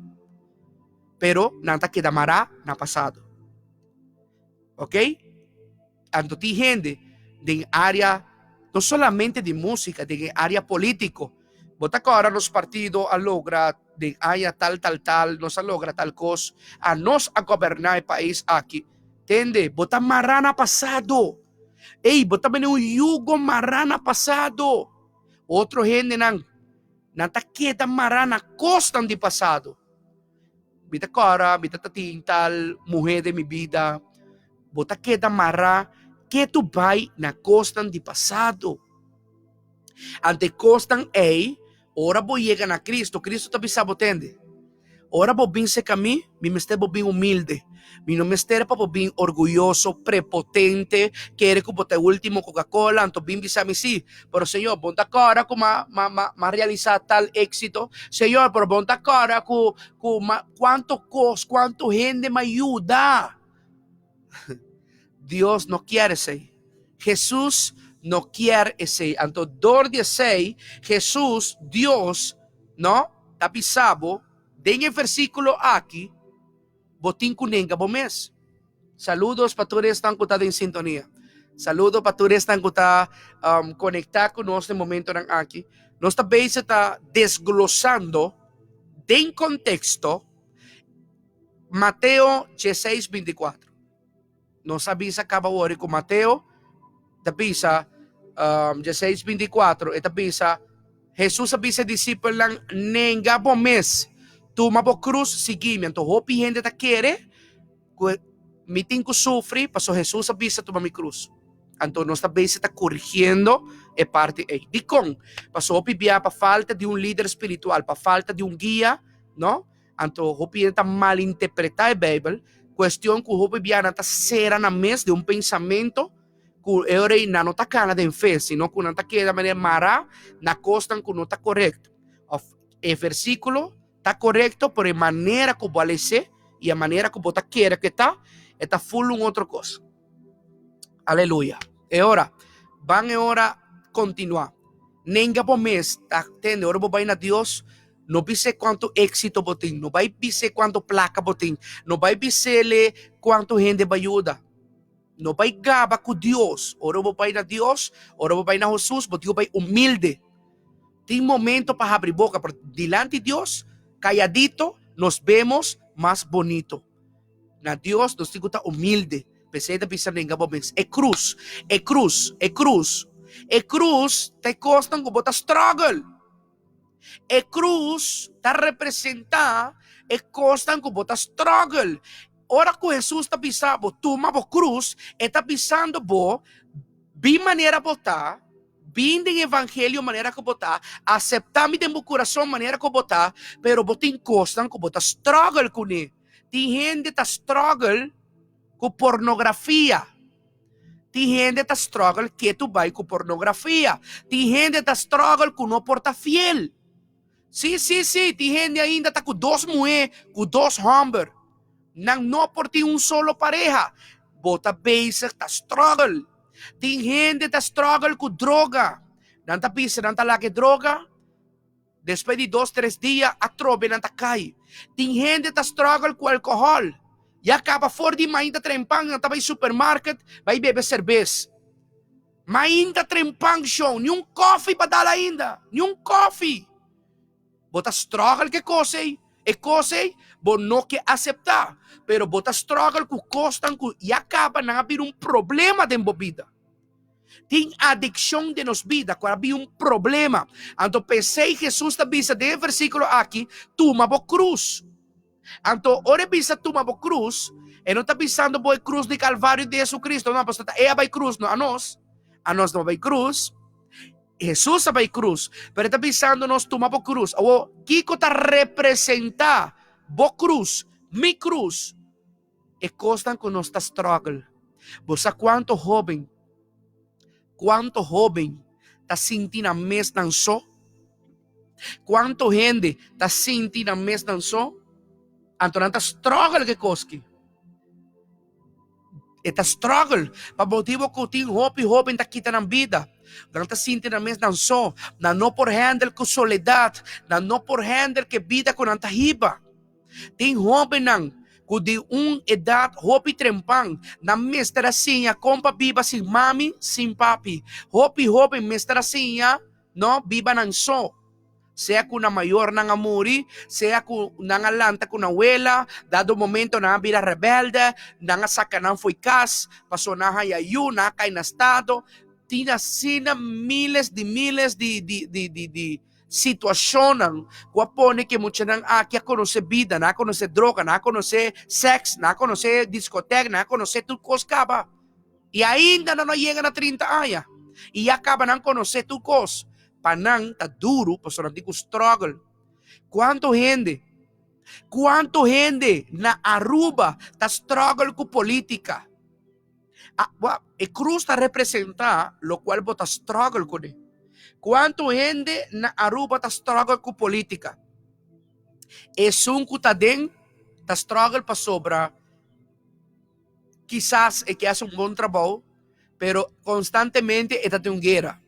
Pero nan ta keda mará na pasado. Ok? Anto tin hende den área no solamente di músika, den e área polítiko. Bo ta kòrda nos partido a logra den aña tal tal tal, nos a logra tal kos, anos a goberná e pais aki. Tende, bo ta mará na pasado. Ey, bo ta bini un yugo mará na pasado. Otro hendenan, nan ta keda mará na kosnan di pasado. Mi ta kòrda, mi ta tin tal muhé den mi bida. Bo ta keda mará ketu bai na kosnan di pasado. Ante kosnan ei, ora bo yega na Cristo, Cristo ta bisa bo, Tende, ora bo bin serka mi, mi mester bo bin humilde. Mi no mester pa bo bin orguyoso, prepotente, kere ku bo ta e ultimo Coca-Cola, anto bin bisa mi si, pero Señor, bo no ta kòrda ku m'a m'a m'a m'a realisá tal éksito? Señor, pero bo no ta kòrda ku ku m'a kuantu kos, kuantu hende m'a yuda? Dios no kier esei. Hesus no kier esei. Anto dor di esei, Hesus, Dios, no, ta bisa bo den e versíkulo aki, bo tin ku nenga bo mes. Saludos pa tur esnan ku ta den sintonia. Saludo pa tur esnan ku ta um, konektá ku nos den momentonan aki. Nos ta bezig ta desglosando den konteksto Mateo dieseis bintikuatro. Nos a bisa kaba wori ku Mateo ta bisa um, dieseis bintikuatro, e ta bisa, Hesus a bisa e disipelnan, Nenga bo mes, tuma bo krus, sigui mi. Anto hopi hende ta kere ku mi tin ku sufri pasobra Hesus a bisa tuma mi krus. Anto nos ta besi ta korigiendo e parti ei. Dikon? Pasobra hopi bia pa falta di un lider spiritual, pa falta di un guia, no? Anto hopi hende ta malinterpretá e Beibel, kuestion ku hopi bia nan ta sera nan mes den un pensamentu ku e ora ei nan no ta kana den fe, sino ku nan ta keda manera mará na kosnan ku no ta korekto. Òf e versíkulo ta korekto, pero e manera ku bo a les'é i e manera ku bo ta kere ku e ta, e ta ful un otro kos. Aleluya. E ora, ban e ora kontinuá. Nenga bo mes ta tende ora bo bai na Dios, no bis'é kuantu éksito bo tin, no bai bis'é kuantu plaka bo tin, no bai bis'é kuantu hende bo a yuda. No bai gaba ku Dios. Ora bo bai na Dios, ora bo bai na Hesus, bo tin ku bai humilde. Tin momento pa habri boka, pero dilanti Dios, kalladito, nos bemos mas bonito. Na Dios nos tin ku ta humilde. P'esei ta bisa nenga bo mes. E krus, e krus, e krus. E krus ta e kosnan ku bo ta struggle. E krus ta representá e kosnan ku bo ta struggle. Ora ku Hesus ta bisa bo tuma bo krus, e ta bisando bo bin manera bo ta, bin den evangelio manera ku bo ta, aseptá mi den bo kurason manera ku bo ta, pero bo tin kosnan ku bo ta struggle kuné. Tin hende ta struggle ku pornografia. Tin hende ta struggle ketu bai ku pornografia. Tin hende ta struggle ku no por ta fiel. Sí, sí, sí, tin hende ainda ta ku dos muhé, ku dos hòmber. Nan no por tin un solo pareha. Bo ta bezig ta struggle. Tin hende ta struggle ku droga. Nan ta bisa nan ta laga e droga. Despues di dos tres dia atrobe nan ta kai. Tin hende ta struggle ku alkohòl. Ya kaba for di mainta trempan nan ta bai supermarket bai bebe serbes. Mainta trempan shon, ni un kofi pa dal ainda, ni un kofi. Bo ta struggle ku e kos ei, e kos ei bo no ke aseptá, pero bo ta struggle ku kosnan ku ya kaba nan a bira un problema den bo bida. Tin adikshon den nos bida ku a bin un problema. Anto p'esei Hesus ta bisa den e versíkulo aki, Tuma bo krus. Anto ora e bisa tuma bo krus, e no ta bisando bo e krus di Kalvario di Hesukristu, no, pasobra ta e a bai krus, no anos. Anos no a bai krus. Hesus a bai krus, pero e ta bisando nos tuma bo krus. Awor, kiko ta representá bo krus, mi krus? E kosnan ku nos ta struggle. Bo sa kuantu hóben, kuantu hóben ta sinti nan mes nan so? Kuantu hende ta sinti nan mes nan so? Anto nan ta struggle ku e kos ki. E ta struggle pa motibo ku tin hopi hoben ta kita nan bida. Nan ta sinti nan mes nan so. Nan no por handle ku soledat. Nan no por handle ku e bida ku nan ta hiba. Tin hobennan ku di un edat hopi trempan nan mester a siña kon pa biba sin mami, sin papi. Hopi hoben mester a siña no biba nan so. Sea ku nan mayornan a muri, sea ku nan a lanta ku nan wela, dado momento nan a bira rebelde, nan a saka nan fo'i kas, paso nan a haya yu, nan a kai na stado. Tin asina miles di miles di di di di di situashonnan ku a pone ku e muchanan aki a konosé bida, nan a konosé droga, nan a konosé sèks, nan a konosé diskotèk, nan a konosé tur kos kaba. I ainda nan no a yega na trinta aña i ya kaba nan konosé tur kos. Pa nan ta duru pasobra nan tin ku struggle. Kuantu hende, kuantu hende na Aruba ta struggle ku politica? A, e krus ta representa lokual bo ta struggle kuné. Kuantu hende na Aruba ta struggle ku politica? Esun ku ta den ta struggle pasobra kisas e ke hasi un bon trabou, pero konstantemente e ta den un guera.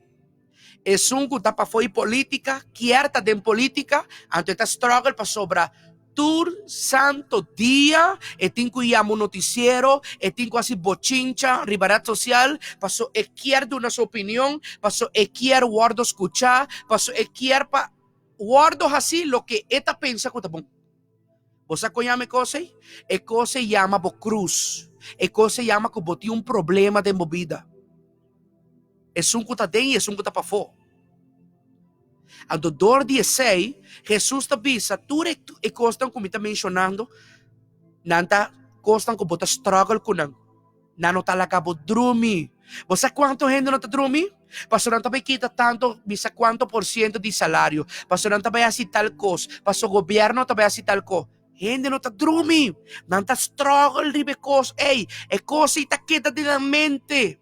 Esun ku ta pafó di polítika kier ta den polítika, anto e ta struggle pasobra tur santo dia e tin ku yama un notisiero, e tin ku hasi bochincha riba ret sosial, paso e kier duna su opinion, paso e kier wòrdu skuchá, paso e kier pa wòrdu hasi loke e ta pensa ku ta bon. Bo sa kon yama e kos ei? E kos ei yama bo krus. E kos ei yama ku bo tin un problema den bo bida. Esun ku ta den i esun ku ta pafó. Anto dor di esei, Hesus ta bisa tur e kosnan ku mi ta menshonando, nan ta kosnan ku bo ta struggle ku nan. Nan no ta laga bo drumi. Bo sa kuantu hende no ta drumi? Pasobra nan ta bai kita tantu bisa kuantu por siento di salario. Pasobra nan ta bai hasi tal kos. Pasobra gobièrnu ta bai hasi tal kos. Hende no ta drumi. Nan ta struggle riba e kos ei. E kos ei ta keda den nan mente.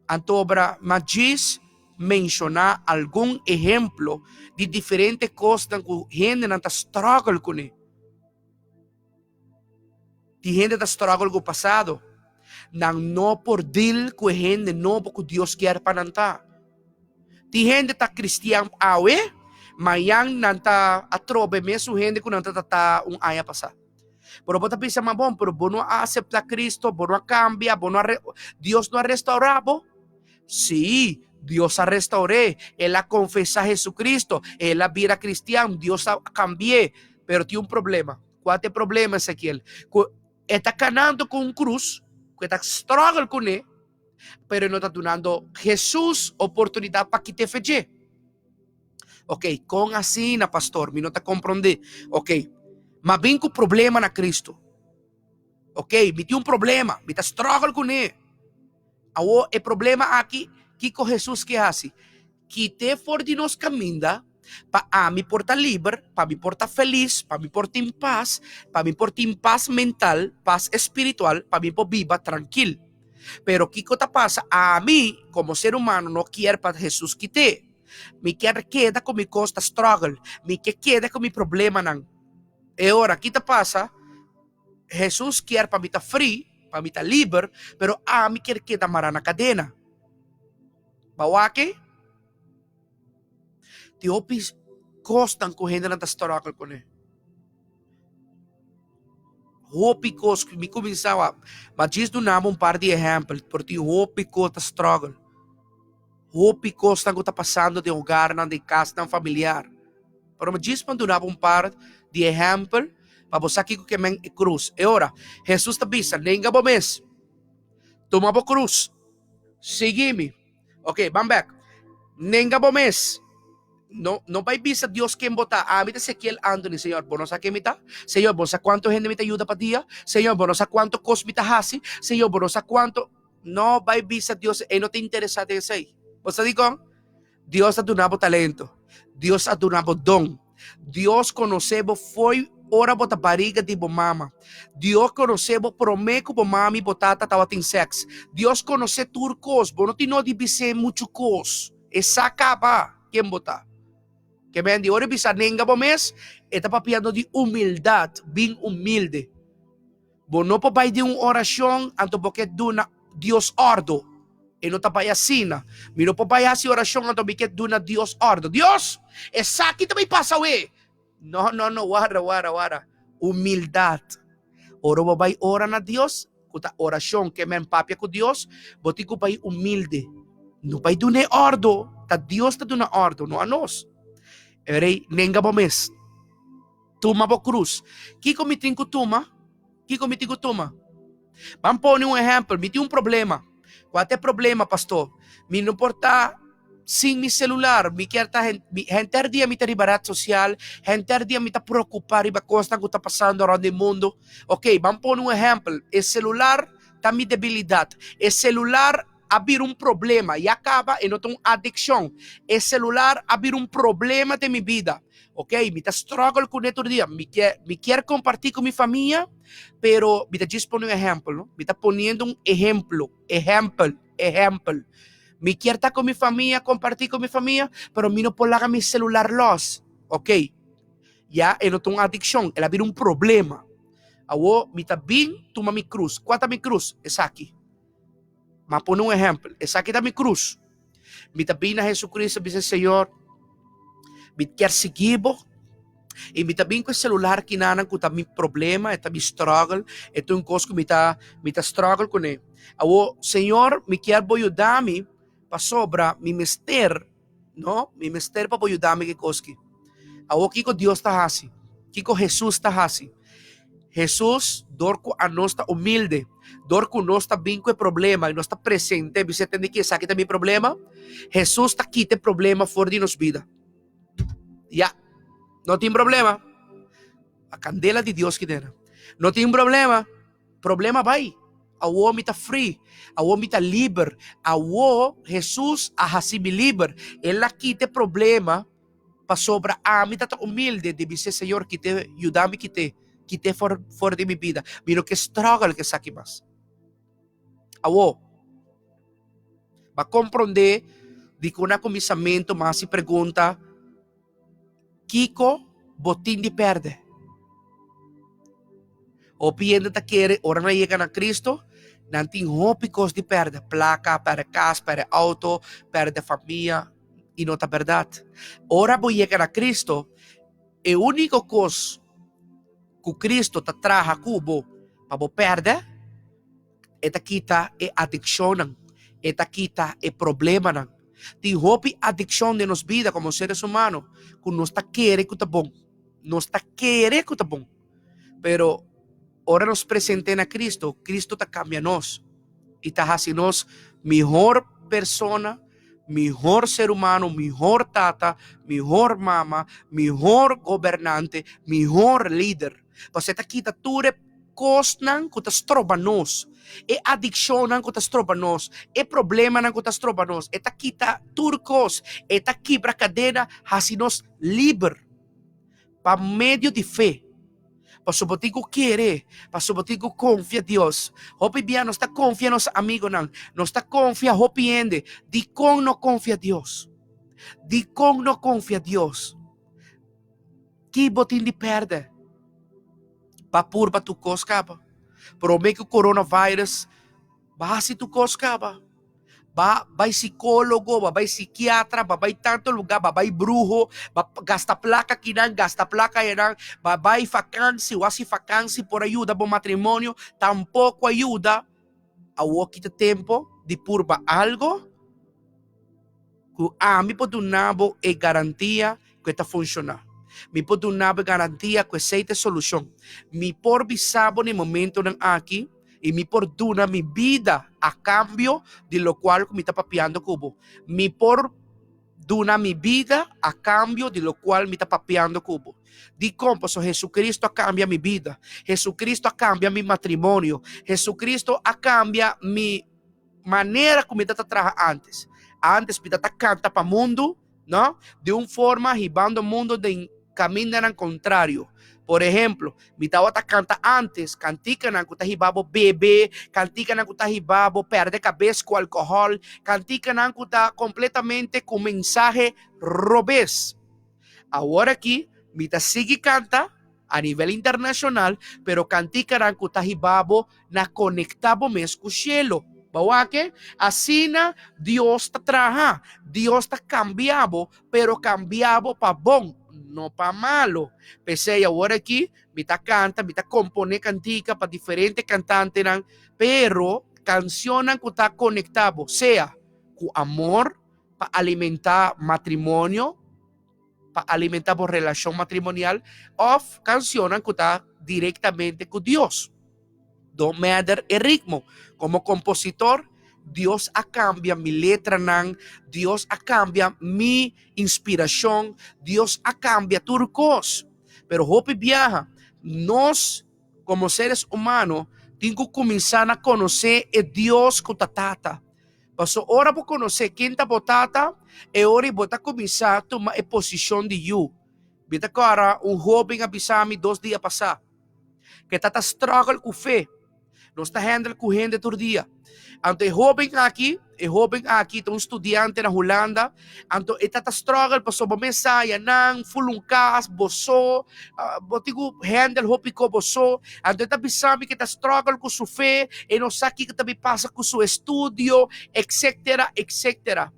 Anto obra ma djis menshoná algun ehemplo di diferente kosnan ku hendenan ta struggle kuné. Tin hende ta struggle ku pasado. Nan no por deal ku e hende nobo ku Dios kier pa nan ta. Tin hende ta kristian awe, mañan nan ta atrobe mesun hende ku nan ta tata un aña pasá. Pero bo ta bisa, ma bon, pero bo no a aseptá Kristo, bo no a kambia, bo no a Dios no a restaurá bo. Sí, Dios a restaur'é, el a konfesá Jesucristo, el a bira kristian, Dios a kambi'é. Pero tin un problema. Kua ta e problema, Ezekiel? Ku e ta kanando ku un krus, ku e ta struggle kuné, pero e no ta dunando Hesus oportunidat pa kit'é fe dje. Ok, kon asina, pastor? Mi no ta komprondé. Ok, m'a bin ku problema na Kristu. Ok, mi tin un problema, mi ta struggle kuné. Awor e problema aki, kiko Hesus ke hasi? Kit'é for di nos kaminda pa ami por ta liber, pa mi por ta felis, pa mi por tin pas, pa mi por tin pas mental, pas espiritual, pa mi por biba trankil. Pero kiko ta pasa? Ami komo ser humano no kier pa Hesus kit'é. Mi kier keda ku mi kos ta struggle, mi ke keda ku mi problemanan. E ora ki ta pasa? Hesus kier pa mi ta free, pa mi ta liber, pero ami kier keda mará na kadena. Bo wak e? Tin hopi kosnan ku hendenan ta struggle kuné. Hopi kos, mi kuminsá wak, ma djis duna bo un par di ehèmpel, pero tin hopi kos ta struggle. Hopi kosnan ku ta pasando den hogarnan, den kasnan familiar. Pero mi djis pa duna bo un par di ehèmpel pa bo sa kiko ke men e krus. E ora, Hesus ta bisa, Nenga bo mes, tuma bo krus, sigui mi. Ok, ban bèk. Nenga bo mes. No, no bai bisa Dios ken bo ta. Ami ta Ezekiel Anthony, Señor, bo no sa ken mi ta? Señor, bo no sa cuanto hende mi ta yuda pa dia? Señor, bo no sa cuanto cos mi ta haci? Señor, bo no sa cuanto. No bai bisa Dios, e no ta interesa den esey. Bo sa dicon? Dios a duna bo talento. Dios a duna bo don. Dios conoce bo fo'i ora bo ta bariga di bo mama. Dios conoce bo prome cu bo mami y bo tata tabatin sex. Dios conoce tur cos. Bo no tin no di bis'é mucho cos. E sa caba ken bo ta. Ke men di ora e bisa nenga bo mes, e ta papiando di humildad, bin humilde. Bo no por bai den un orashon anto bo ke duna Dios òrdu. E no ta bai asina. Mi no por bai hasi orashon anto mi ke duna Dios òrdu. Dios, esaki ta bai pasa awe! No, no, no, warda, warda, warda. Humildat. Ora bo bai ora na Dios, ku ta orashon ke men papia ku Dios, bo tin ku bai humilde. No bai dun'é òrdu. Ta Dios ta duna òrdu, no anos. E rei, nenga bo mes. Tuma bo krus. Kiko mi tin ku tuma? Kiko mi tin ku tuma? Ban pone un ehèmpel. Mi tin un problema. Kua ta e problema, pastor? Mi no por ta sin mi selular. Mi kier ta henter dia mi ta riba ret sosial, henter dia mi ta preokupá riba kosnan ku ta pasando rònt di mundu. Oke, ban pone un ehèmpel. E selular ta mi debilidat. E selular a bira un problema. Ya kaba e no ta un adikshon. E selular a bira un problema den mi bida. Ok, mi ta struggle kuné tur dia. Mi ke, mi kier kompartí ku mi famia, pero mi ta djis pone un ehèmpel, no? Mi ta poniendo un ehemplo, ehèmpel, ehèmpel. Mi kier ta ku mi famia, kompartí ku mi famia, pero mi no por laga mi selular lòs. Ok, ya e no ta un adikshon, el a bira un problema. Awor mi ta bin tuma mi krus. Kua ta mi krus? Esaki. Mi a pone un ehèmpel. Esaki ta mi krus. Mi ta bin na Jesucristo bisa, Señor, mi kier sigui bo. I mi ta bin ku e celular kinanan ku ta mi problema, e ta mi struggle, e ta un kos ku mi ta mi ta struggle kuné. Awor, Señor, mi kier bo yuda mi pasobra mi mester, no, mi mester pa bo yuda mi ku e kos aki. Awor kiko Dios ta hasi? Kiko Hesus ta hasi? Hesus, dor ku anos ta humilde, dor ku nos ta bin ku e problema i nos ta presente, bisa tende ki esaki ta mi problema, Hesus ta kita e problema for di nos bida. Ya, no tin problema. A kandela di Dios kidera. No tin problema. Problema bai. Awor mi ta free. Awor mi ta liber. Awor Hesus a hasi mi liber. El a kita e problema pasobra ami ta ta humilde di bis'é, Señor, kit'é, yuda mi kit'é, kit'é for for di mi bida. Mi no ke struggle ku esaki mas. Awor, bo a komprondé dikon na kuminsamentu mi a hasi pregunta, Kiko bo tin di pèrdè? Hopi hende ta kere ora nan yega na Cristo, nan tin hopi kos di pèrdè, plaka, pèrdè kas, pèrdè outo, pèrdè famia, i no ta bèrdat. Ora bo yega na Cristo, e úniko kos ku Cristo ta traha ku bo pa bo pèrdè, E ta kita e adikshonnan. E ta kita e problemanan. Tin hopi adikshon den nos bida komo seres humano ku nos ta kere ku ta bon. Nos ta kere ku ta bon. Pero ora nos present'é na Cristo, Cristo ta kambia nos i ta hasi nos mihor persona, mihor ser humano, mihor tata, mihor mama, mihor gobernante, mihor lider. Pasobra e ta kita tur e kosnan ku ta stroba nos, e adikshonnan ku ta stroba nos, e problemanan ku ta stroba nos. E ta kita tur kos, e ta kibra kadena, hasi nos liber pa medio di fe. Pasobra bo tin ku kere, pasobra bo tin ku konfia Dios. Hopi bia nos ta konfia nos amigonan, nos ta konfia hopi hende. Dikon no konfia Dios? Dikon no konfia Dios? Ki bo tin di pèrdè? Pa purba tur kos kaba. Promé ku coronavirus ba hasi tur kos kaba. Ba bai sikólogo, ba bai sikiatra, ba bai tantu lugá, ba bai bruho, ba gasta plaka akinan, gasta plaka ayanan, ba bai fakansi, wasi fakansi por a yuda bo matrimonio, tampoko a yuda. Awor ki ta tempu di purba algo Ku ami por duna bo e garantia ku e ta funshoná. Mi por duna bo e garantia ku esei ta e solushon. Mi por bisa bo na e momentonan aki i mi por duna mi bida a kambio di lokual ku mi ta papiando ku bo. Mi por. Duna mi bida a kambio di lokual mi ta papiando ku bo. Dikon? Pasobra Hesukristu a kambia mi bida. Hesukristu a kambia mi matrimonio. Hesukristu a kambia mi manera ku mi ta ta traha ántes. Ántes mi ta ta kanta pa mundu, no? Di un forma hibando mundu den kamindanan kontrario. Por ehemplo, mi tabata kanta ántes kantikanan ku ta hiba bo bebe, kantikanan ku ta hiba bo pèrdè kabes ku alkohòl, kantikanan ku ta kompletamente ku mensahe robes. Awor aki mi ta sigui kanta a nivel internashonal, pero kantikanan ku ta hiba bo na konektá bo mes ku shelu. Bo wak e? Asina Dios ta traha. Dios ta kambia bo, pero kambia bo pa bon, no pa malu. P'esei awor aki mi ta kanta, mi ta komponé kantika pa diferente kantantenan, pero kanshonnan ku ta konektá bo, sea ku amor, pa alimentá matrimonio, pa alimentá bo relashon matrimonial òf kanshonnan ku ta direktamente ku Dios. Don't matter e ritmo. Komo kompositor, Dios a kambia mi letranan, Dios a kambia mi inspirashon, Dios a kambia tur kos. Pero hopi biaha nos komo seres humano tin ku kuminsá na konosé e Dios ku ta Tata. Paso ora bo konosé ken ta bo tata, e ora ei bo ta kuminsá tuma e posishon di yu. Mi ta kòrda un hóben a bisa mi dos dia pasá ku e ta ta struggle ku fe. Nos ta handle ku hende tur dia. Anto e hóben aki, e hóben aki ta un studiante na Hulanda, anto e ta ta struggle pasobra bo mes sa ya nan ful un kas, bo so, bo tin ku handle hopi ko bo so. Anto e ta bisa mi ku e ta struggle ku su fe, e no sa kiko ta bin pasa ku su estudio, etcetera, etcetera.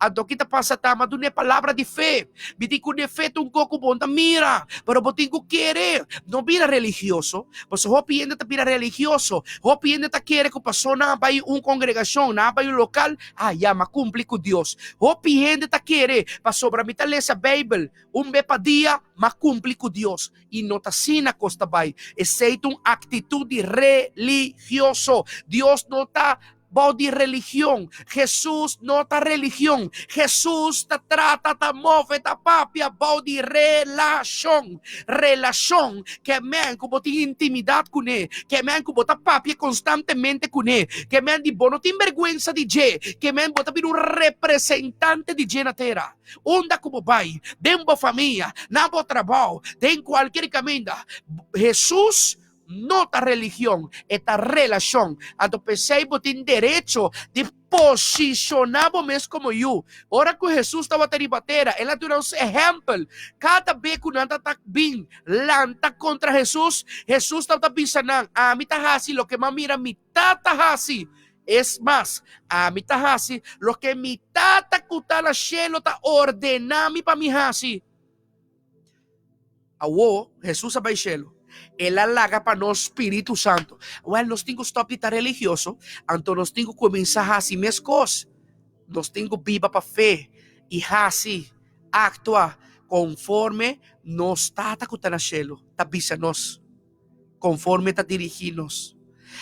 Anto ki ta pasa ta, mi a duna e palabra di fe. Mi tin ku ne fe ta un kos ku bo no ta mira, pero bo tin ku kere. No bira religioso, pasobra hopi hende ta bira religioso. Hopi hende ta kere ku paso nan a bai un kongregashon, nan a bai un lokal, ah ya, mi a kumpli ku Dios. Hopi hende ta kere, pasobra mi ta lesa Beibel un be pa dia, mi a kumpli ku Dios. I no ta asina kos ta bai. Esei ta un aktitut di religioso. Dios no ta bou di religion. Hesus no ta religion. Hesus ta trata, ta move, ta papia bou di relashon. Relashon ke men ku bo tin intimidat kuné, ke men ku bo ta papia konstantemente kuné, ke men di bo no tin bergwensa di dje, ke men bo ta bira un representante di dje na tera. Unda ku bo bai, den bo famia, na bo trabou, den kualkier kaminda, Hesus no ta religion, e ta relashon. Anto p'esei bo tin derecho di posishoná bo mes komo yu. Ora ku Hesus tabata riba tera, el a duna nos ehèmpel. Kada be ku nan tabata bin lanta kontra Hesus, Hesus tabata bisa nan, Ami ta hasi loke mi a mira mi Tata hasi. Es mas, ami ta hasi loke mi Tata ku ta na shelu ta ordená mi pa mi hasi. Awor, Hesus a bai shelu. El a laga pa nos spiritu santu. Wèl, nos tin ku stòp di ta religioso, anto nos tin ku kuminsá hasi meskos. Nos tin ku biba pa fe i hasi, aktua, konforme nos Tata ku ta na shelu ta bisa nos, konforme ta dirigí nos.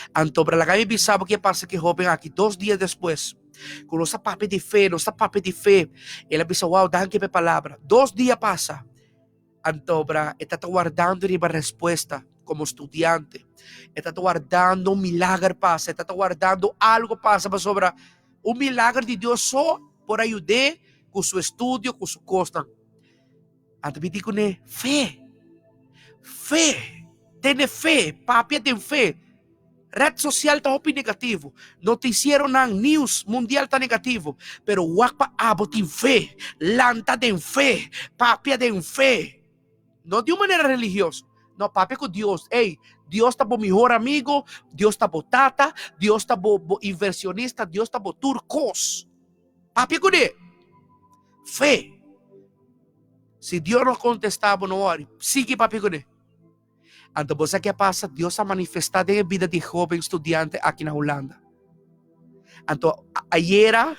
Anto, bra laga mi bisa bo ke pasa ku e hóben aki dos dia despues ku nos a papia di fe, nos ta papia di fe. El a bisa, Wow, danki pa e palabra. Dos dia pasa. Antobra e ta ta wardando riba respuesta komo studiante. E ta ta wardando un milager pasa, e ta ta wardando algo pasa pasobra un milager di Dios so por a yud'é ku su estudio, ku su kosnan. Anto mi di kuné, Fe! Fe! Tene fe! Papia den fe! Red social ta hopi negativo, noticieronan, news mundial ta negativo, pero wak pa abo tin fe, lanta den fe, papia den fe. No di un manera religioso, no, papia cu Dios, ey, Dios ta bo mihor amigo, Dios ta bo tata, Dios ta bo bo inversionista, Dios ta bo tur cos. Papia cune. Fe. Si Dios no contesta bo no worry, sigui papia cune. Anto bo sa ke a pasa? Dios a manifestá den e bida di e hóben studiante aki na Hulanda. Anto ayera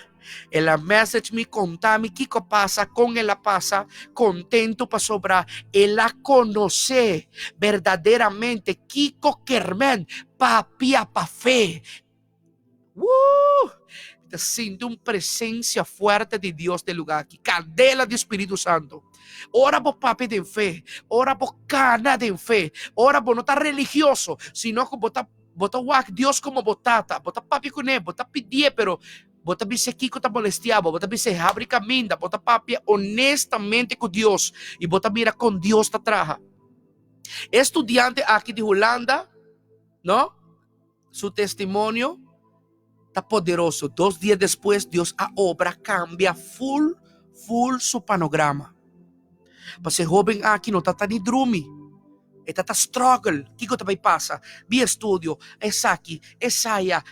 el a message mi konta mi kiko a pasa, kon el a pasa, kontentu pasobra el a konosé berdaderamente kiko kermen papia pa fe. Woo! Ta sinti un presencia fuerte di Dios den lugar aki. Candela di Spiritu Santo. Ora bo papia den fe, ora bo cana den fe, ora bo no ta religioso, sino cu bo ta bo ta wak Dios como bo tata, bo ta papia cune, bo ta pidie, pero bo ta bisa kico ta molestia bo, bo ta bisa habri caminda, bo ta papia honestamente cu Dios y bo ta mira con Dios ta traha. E studiante aki di Hulanda, no? Su testimonio ta poderoso. Dos dia despues Dios a obra cambia full full su panograma. Pasobra e hoben aki no ta ni drumi. E ta ta struggle. Kico ta bay pasa? Mi estudio, esaki, esaya.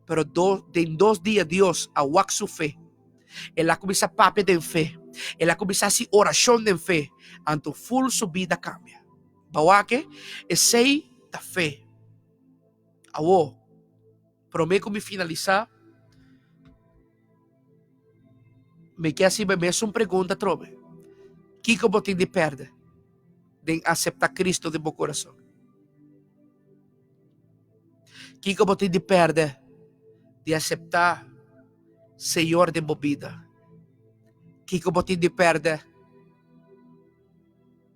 Pero do, den dos dia Dios a wak su fe. El a cuminsa papia den fe. El a cuminsa haci oracion den fe. Anto full su bida cambia. Bo a wak e? Esey ta fe. Awo, promé ku mi finalisá, mi ke hasi mi mesun pregunta atrobe, Kiko bo tin di pèrdè den aseptá Kristu den bo kurason? Kiko bo tin di pèrdè di aseptá Señor den bo bida? Kiko bo tin di pèrdè?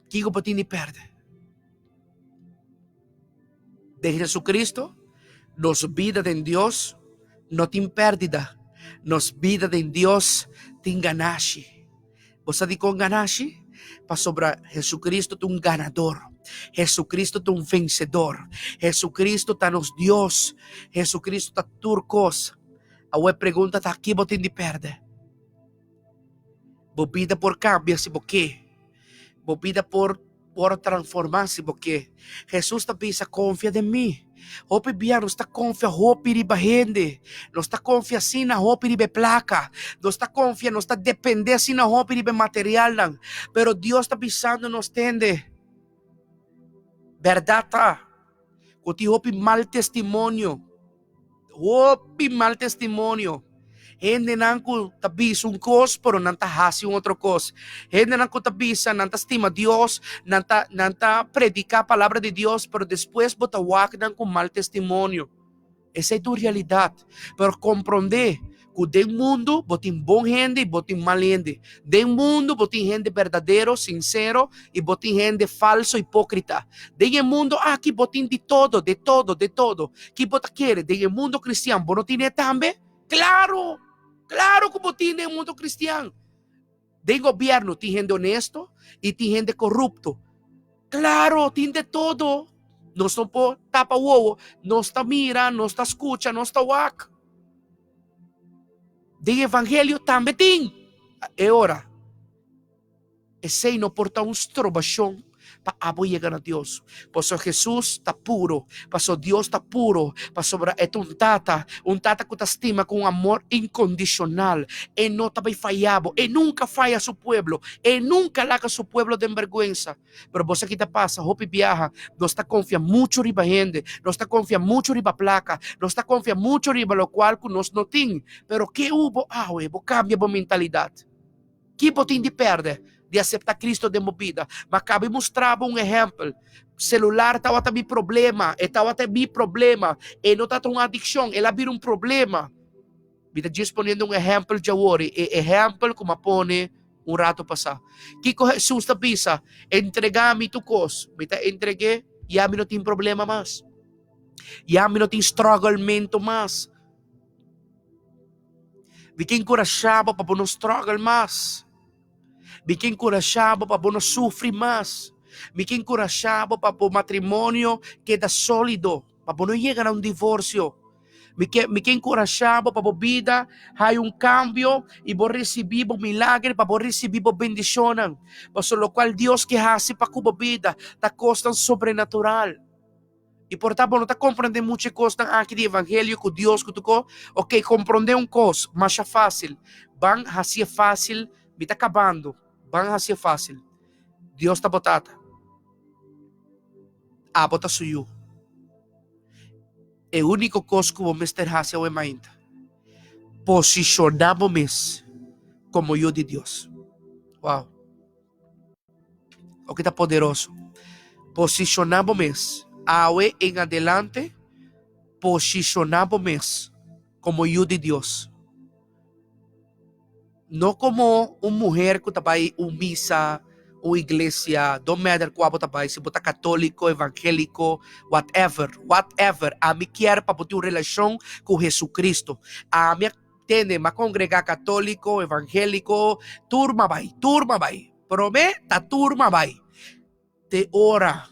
Kiko bo tin di pèrdè? Den Jesucristo, nos bida den Dios no tin pèrdida. Nos bida den Dios tin ganashi. Bo sa dikon ganashi? Pasobra Jesucristo ta un ganador. Jesucristo ta un vensedor. Jesucristo ta nos Dios. Jesucristo ta tur kos. Awor e pregunta ta, ki bo tin di pèrdè? Bo bida por kambia si bo ke. Bo bida por por transformá si bo ke. Hesus ta bisa, Konfia den mi. Hopi bia nos ta konfia hopi riba hende. Nos ta konfia asina hopi riba e plaka. Nos ta konfia, nos ta dependé asina hopi riba e materialnan. Pero Dios ta bisando nos, Tende, bèrdat ta ku tin hopi mal testimonio. Hopi mal testimonio. Hendenan ku ta bisa un kos, pero nan ta hasi un otro kos. Hendenan ku ta bisa nan ta stima Dios, nan ta nan ta prediká palabra di Dios, pero despues bo ta wak nan ku mal testimonio. Esei ta un realidat. Pero komprondé ku den mundu bo tin bon hende i bo tin mal hende. Den mundu bo tin hende berdadero, sinsero, i bo tin hende falso, hipókrita. Den e mundu aki bo tin di todo, de todo, de todo. Ki bo ta kere? Den e mundu kristian bo no tin e tambe? Klaro! Klaro ku bo tin den e mundu kristian. Den gobièrnu tin hende onesto i tin hende korupto. Klaro, tin de todo. Nos no por tapa wowo. Nos ta mira, nos ta skucha, nos ta wak. Den evangelio tambe tin. E ora, esei no por ta un strobashon pa abo yega na Dios. Pasobra Hesus ta puro, pasobra Dios ta puro, pasobra e ta un Tata, un Tata ku ta stima ku un amor inkondishonal. E no ta bai faya bo, e nunka faya su pueblo, e nunka laga su pueblo den bèrgwensa. Pero bo sa ki ta pasa? Hopi biaha nos ta konfia muchu riba hende, nos ta konfia muchu riba plaka, nos ta konfia muchu riba lokual ku nos no tin. Pero ke ubo awe bo kambia bo mentalidat? Ki bo tin di pèrdè di aseptá Kristu den bo bida? Ma kabi mustra bo un ehèmpel. Selular tabata mi problema, e tabata mi problema. E no tabata un adikshon, el a bira un problema. Mi ta djis poniendo un ehèmpel djawor, e ehèmpel ku mi a pone un rato pasá. Kiko Hesus ta bisa? Entregá mi tur kos. Mi ta entreg'é, ya mi no tin problema mas. Ya mi no tin struggelmentu mas. Mi ke enkurashá bo pa bo no struggle mas. Mi ke enkurashá bo pa bo no sufri mas. Mi ke enkurashá bo pa bo matrimonio keda sólido, pa bo no yega na un divorsio. Mi ke mi ke enkurashá bo pa bo bida haya un kambio i bo risibí bo milagre, pa bo risibí bo bendishonnan. Pasobra lokual Dios ke hasi pa ku bo bida ta kosnan sobrenatural. I por ta bo no ta komprendé muchu e kosnan aki di evangelio ku Dios ku tur kos. Oke, komprendé un kos masha fásil. Ban hasié fásil, mi ta kabando. Ban hasié fásil. Dios ta bo Tata. Abo ta su yu. E úniko kos ku bo mester hasi awe mainta, posishoná bo mes komo yu di Dios. Wow! Oke ta poderoso. Posishoná bo mes. Awe en adelante, posishoná bo mes komo yu di Dios. No como un muher cu ta bay un misa, un iglesia, don't matter cua bo ta bay, si bo ta catolico, evangelico, whatever, whatever, ami kier pa bo tin un relacion cu Jesucristo. Ami a tende, mi a congrega catolico, evangelico, tur mi a bay, tur mi a bay. Prome ta tur mi a bay. Te ora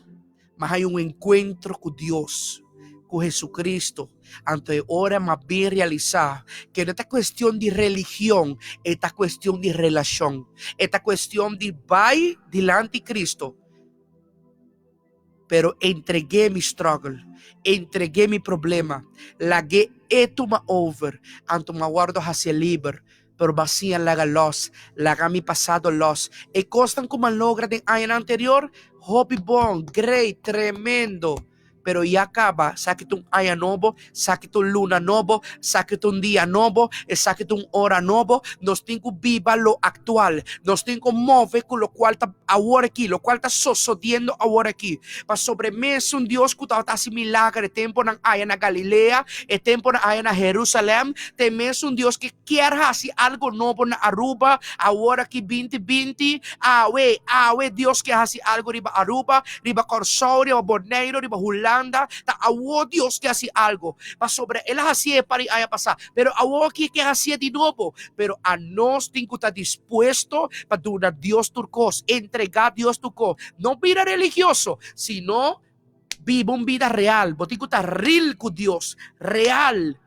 mi a haña un enkuentro ku Dios, ku Hesukristu. Anto e ora mi a bin realisá ku no ta kuestion di religion, e ta kuestion di relashon. E ta kuestion di bai dilanti Kristu, pero entreg'é mi struggle, entreg'é mi problema, lag'é e tuma over. Anto mi a wòrdu hasié liber. Pero bo a siña laga los, laga mi pasado los. E kosnan ku mi a logra den añanan anterior, hopi bon, great, tremendo. Pero ya kaba, esaki ta un aña nobo, esaki ta un luna nobo, esaki ta un dia nobo, esaki ta un ora nobo. Nos tin ku biba lo aktual. Nos tin ku move ku lokual ta awor aki, lokual ta sosodiendo awor aki. Pasobra e mesun Dios ku tabata hasi milager e tempunan aya na Galilea, e tempunan aya na Herusalèm, ta e mesun Dios ke Kier haci algo nobo na Aruba awor aki binti binti? Awe, awe Dios kier haci algo riba Aruba, riba Corsou, riba Boneiro, riba Hulanda. Ta awo Dios kier haci algo. Pasobra El a hacié par di aña pasá, pero awor aki E kier hacié di nobo. Pero anos tin cu ta dispuesto pa duna Dios tur cos, entrega Dios tur cos. No bira religioso, sino biba un bida real. Bo tin cu ta real cu Dios, real.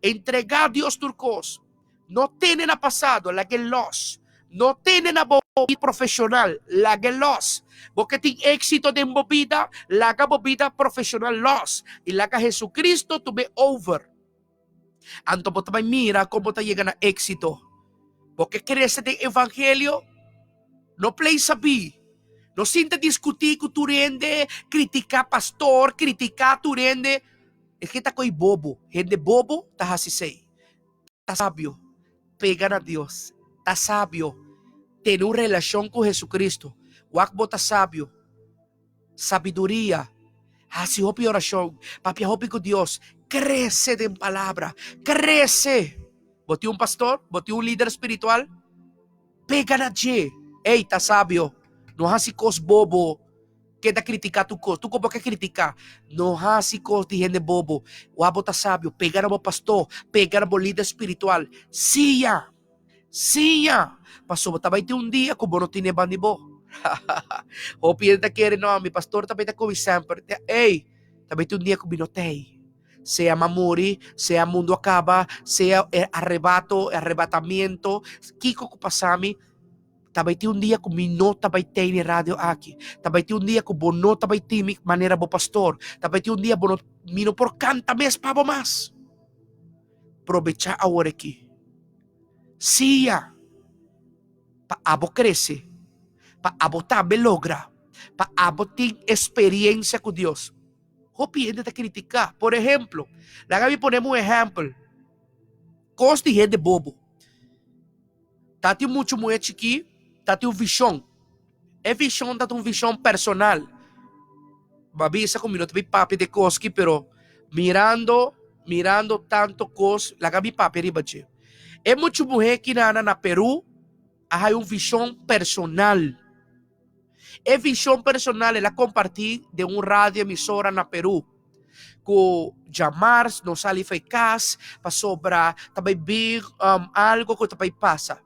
Entregá Dios tur kos. No tene na pasado, lag'é lòs. No tene na bo bida profeshonal, lag'é lòs. Bo ke tin éksito den bo bida, laga bo bida profeshonal lòs i laga Jesucristo tum'é over. Anto bo ta bai mira kon bo ta yega na éksito. Bo ke krese den evangelio? No play sabí. No sinta diskutí ku tur hende, kritiká pastor, kritiká tur hende. E ke ta ko'i bobo. Hende bobo ta hasi esei. Ta sabio pega na Dios. Ta sabio tene un relashon ku Jesucristo. Wak bo ta sabio. Sabiduria. Hasi hopi orashon. Papia hopi ku Dios. Krese den palabra. Krese! Bo tin un pastor? Bo tin un lider spiritual? Pega na dje. Ey, ta sabio. No hasi kos bobo. Keda kritiká tur kos. Tur kos bo ke kritiká. No hasi kos di hende bobo. Wak bo ta sabio. Pega na bo pastor. Pega na bo lider spiritual. Siña. Siña. Pasobra ta bai tin un dia ku bo no tene ban di bo. Hopi hende ta kere, no, mi pastor ta bai ta ku mi semper. Ey, ta bai tin un dia ku mi no t'ey. Sea m'a muri, sea mundu a kaba, sea e arrebato, e arrebatamiento, kiko ku pasa mi, ta bai tin un dia ku mi no ta bai tei den radio aki. Ta bai tin un dia ku bo no ta bai tin mi manera bo pastor. Ta bai tin un dia bo no, mi no por kanta mes pa bo mas. Probechá awor aki. Sia pa abo krese, pa abo tambe logra, pa abo tin experiencia ku Dios. Hopi hende ta kritiká. Por ehemplo, laga mi pone bo un ehèmpel. Kos di hende bobo. Ta tin muchu muhé chikí ta tin un vishon. E vishon ta un vishon personal. Bo a bisa ku mi no ta bin papia di e kos aki, pero mirando, mirando tantu kos, laga mi papia riba dje. E muchu muhé kinana na Perú a haña un vishon personal. E vision personal el a comparti den un radio emisora na Peru cu djamars no sali fai cas pasobra ta bay bin algo cu ta bay pasa.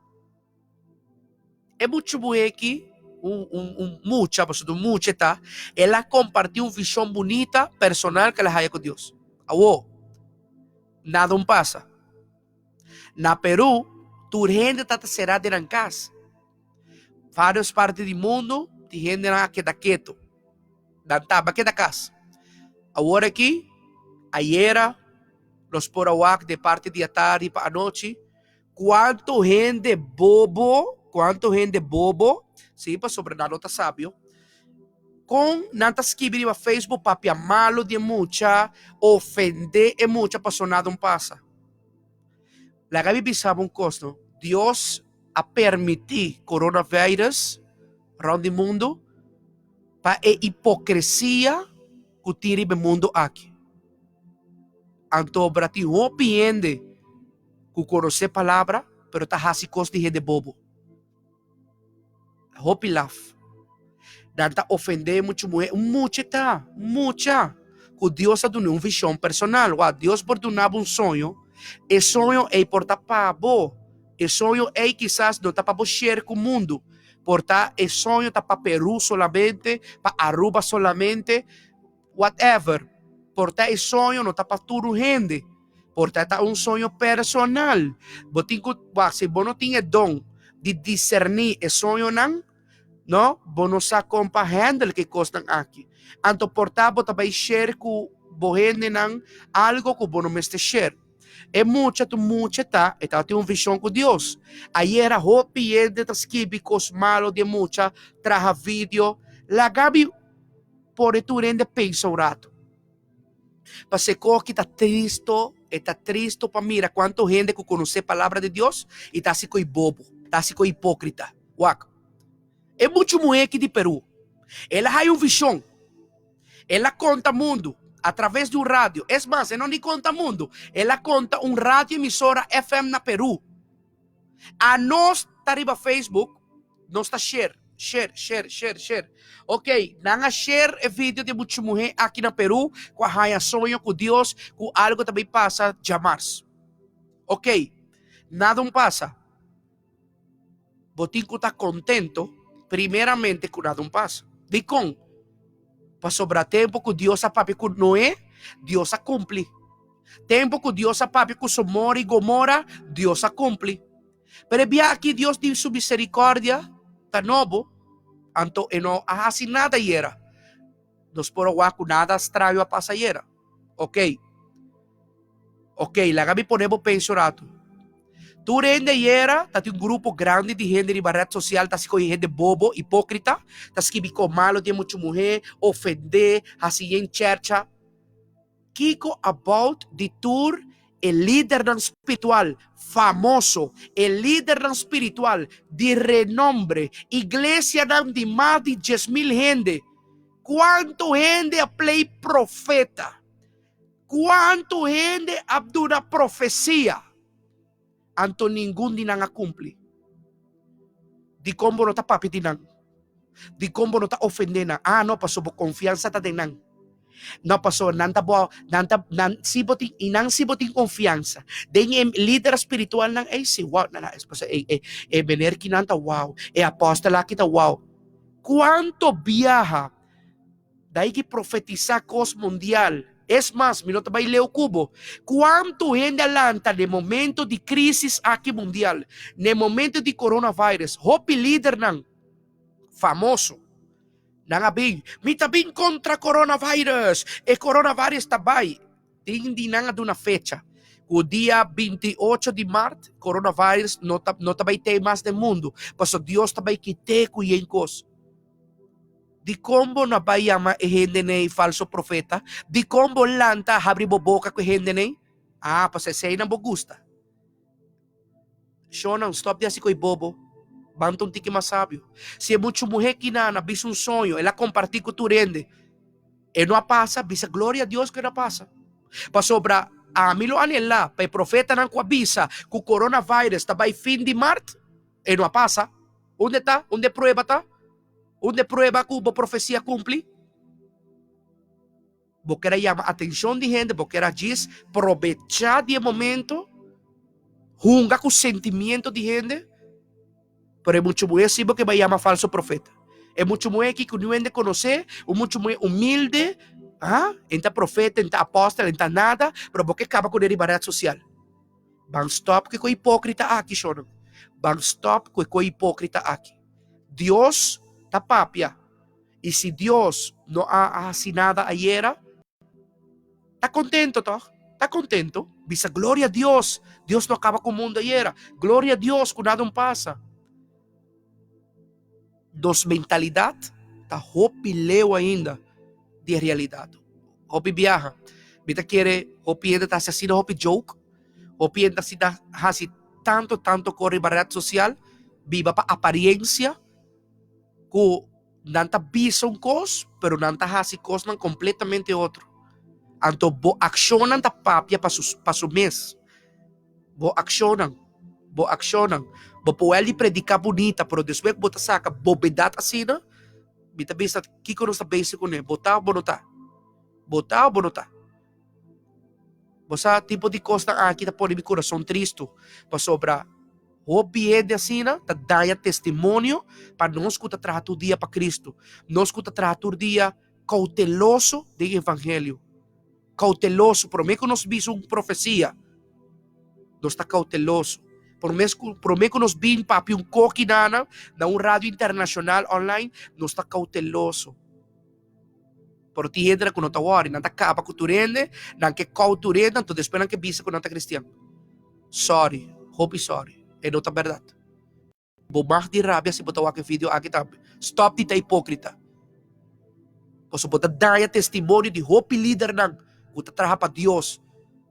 E mucha muhe aki, un un mucha, pasobra un mucha e ta, el a comparti un vision bunita personal cu el a haya cu Dios. Awo, nada un pasa. Na Peru tur hende ta ta sera den nan cas. Varios parti di mundu tin hendenan a keda ketu. Nan taba keda kas. Awor aki, ayera, nos por a wak den parti di atardi pa anochi, kuantu hende bobo, kuantu hende bobo, si, pasobra nan no ta sabio, kon nan ta skibi riba Facebook papia malu di e mucha, ofendé e mucha pasobra nada un pasa. Laga mi bisa bo un kos no, Dios a permití coronavirus rònt di mundu pa e hipokresia ku tin riba e mundu aki. Anto obra tin hopi hende ku konosé palabra. pero ta hasi kos di hende bobo. Hopi laf. Nan ta ofendé muchu muhé. Un mucha ta, mucha, ku Dios a duna un vishon personal. Wak, Dios por duna bo un soño, e soño ei por ta pa bo. E soño ei kisas no ta pa bo share ku mundu. Por ta e soño ta pa Perú solamente, pa Aruba solamente, whatever. Por ta e soño no ta pa tur un hende. Por ta ta un soño personal. Bo tin ku, wak, si bo no tin e don di diserní e soñonan, no, bo no sa kon pa handle ku e kosnan aki. Anto por ta bo ta bai share ku bo hendenan algo ku bo no mester share. E mucha tu mucha ta, e tabatin un vishon ku Dios. Ayera hopi hende ta skibi kos malo di e mucha, traha video. Laga mi pone tur hende pensa un rato. Pas'e koki ta tristo, e ta tristo pa mira kuantu hende ku konosé palabra di Dios i ta hasi koi bobo, ta hasi koi hipókrita. Wak. E muchu muhé aki di Perú, el a haya un vishon. El a konta mundu atraves di un radio. Es mas, e no ni konta mundu, el a konta un radio emisora FM na Perú. Anos ta riba Facebook, nos ta share, share, share, share, share. Ok, nan a share e video di e muchu muhé aki na Perú ku a haña soño ku Dios ku algu ta bay pasa djamars. Ok, nada un pasa. Bo tin ku ta kontento primeramente ku nada un pasa. Dikon? Pasobra tempu ku Dios a papia ku Noé, Dios a kumpli. Tempu ku Dios a papia ku Somora i Gomora, Dios a kumpli. Pero e bia aki Dios di su miserikòrdia ta nobo, anto e no a hasi nada ayera. Nos por a wak ku nada straño a pasa ayera. Oké. Oké, laga mi pone bo pensa un ratu. Tur hende ayera ta tin un grupo grandi di hende riba red sosial ta hasi koe hende bobo, hipókrita, ta skibi kon malo di e muchu muhé, ofendé, hasi yen chèrcha. Kiko about di tur e lidernan spiritual famoso, e lidernan spiritual di renombre, iglesianan di mas di 10,000 hende? Kuantu hende a play profeta? Kuantu hende a duna profesia? Anto ningun di nan a kumpli. Dikon bo no ta papia di nan? Dikon bo no ta ofendé nan? Ah, no, pasobra bo konfiansa ta den nan. No, pasobra nan ta bo, nan ta, nan si bo tin, i nan si bo tin konfiansa den e lider spiritualnan ei, si, wow, nan a, pasobra e, e, e meneer kinan ta wow, e apòstel aki ta wow. Kuantu biaha Dai ki profetisá kos mundial. Es mas, mi no ta bai leu ku bo. Kuantu hende a lanta den momento di krísis aki mundial, den momento di coronavirus, hopi lidernan famoso, nan a bin, Mi ta bin kontra coronavirus! E coronavirus ta bai. Tin di nan a duna fecha ku dia 28 di mart coronavirus no ta no ta bai tei mas den mundu, pasobra Dios ta bai kit'é ku yen kos. Dikon bo no a bai yama e hendenan ei falso profeta? Dikon bo lanta a habri bo boka ku e hendenan ei? Ah, pasobra eseinan bo gusta. Shonnan, stòp di hasi ku e bobo. Ban ta un tiki mas sabio. Si e muchu muhé kinan a bisa un soño, el a kompartí ku tur hende. E no a pasa, bisa gloria a Dios ku e no a pasa. Pasobra ami lo anhelá pa e profetanan ku a bisa ku coronavirus ta bai fin di mart, e no a pasa. Unda e ta? Unda e prueba ta? Unda e prueba ku bo profesia kumpli? Bo ker a yama atenshon di hende, bo ker a djis probechá di e momento, hunga ku sentimiento di hende. Pero e muchu muhé si bo ke bai yama falso profeta. E muchu muhé aki ku niun hende konosé, un muchu muhé humilde, ah, e ta profeta, e ta apòstel, e ta nada, pero bo ke kaba kuné riba ret sosial. Ban stòp ku e kos hipókrita aki, shornan. Ban stòp ku e kos hipókrita aki. Dios ta papia, i si Dios no a hasi nada ayera, ta kontento tòg? Ta kontento? Bisa, Gloria a Dios, Dios no a kaba ku mundu ayera. Gloria a Dios ku nada un pasa. Nos mentalidat ta hopi leu ainda di e realidat. Hopi biaha, mi ta kere hopi hende ta hasi asina hopi joke, hopi hende ta hasi tanto tanto kos riba red sosial, biba pa apariencia, ku nan ta bisa un kos, pero nan ta hasi kosnan kompletamente otro. Anto bo akshonnan ta papia pa su pa su mes. Bo akshonnan. Bo akshonnan. Bo por wèl di prediká bunita, pero despues ku bo ta saka bobedat asina, mi ta bisa kiko nos ta bezig kuné. Bo ta òf bo no ta? Bo ta òf bo no ta? Bo sa tipo di kosnan aki ta pone mi kurason tristu, pasobra hopi hende asina ta daña testimonio pa nos ku ta traha tur dia pa Kristu, nos ku ta traha tur dia kouteloso den evangelio. Kouteloso, promé ku nos bisa un profesia, nos ta kouteloso. Promé ku, promé ku nos bin papia un koki nana na un radio internashonal online, nos ta kouteloso. Pero tin hendenan ku no ta wòri, nan ta kaba ku tur hende, nan ke kou tur hende, anto despues nan ke bisa ku nan ta kristian. Sòri, hopi sòri, e no ta bèrdat. Bo mag di rabia si bo ta wak e video aki tambe. Stòp di ta hipókrita. Pasobra bo ta daña testimonio di hopi lidernan ku ta traha pa Dios.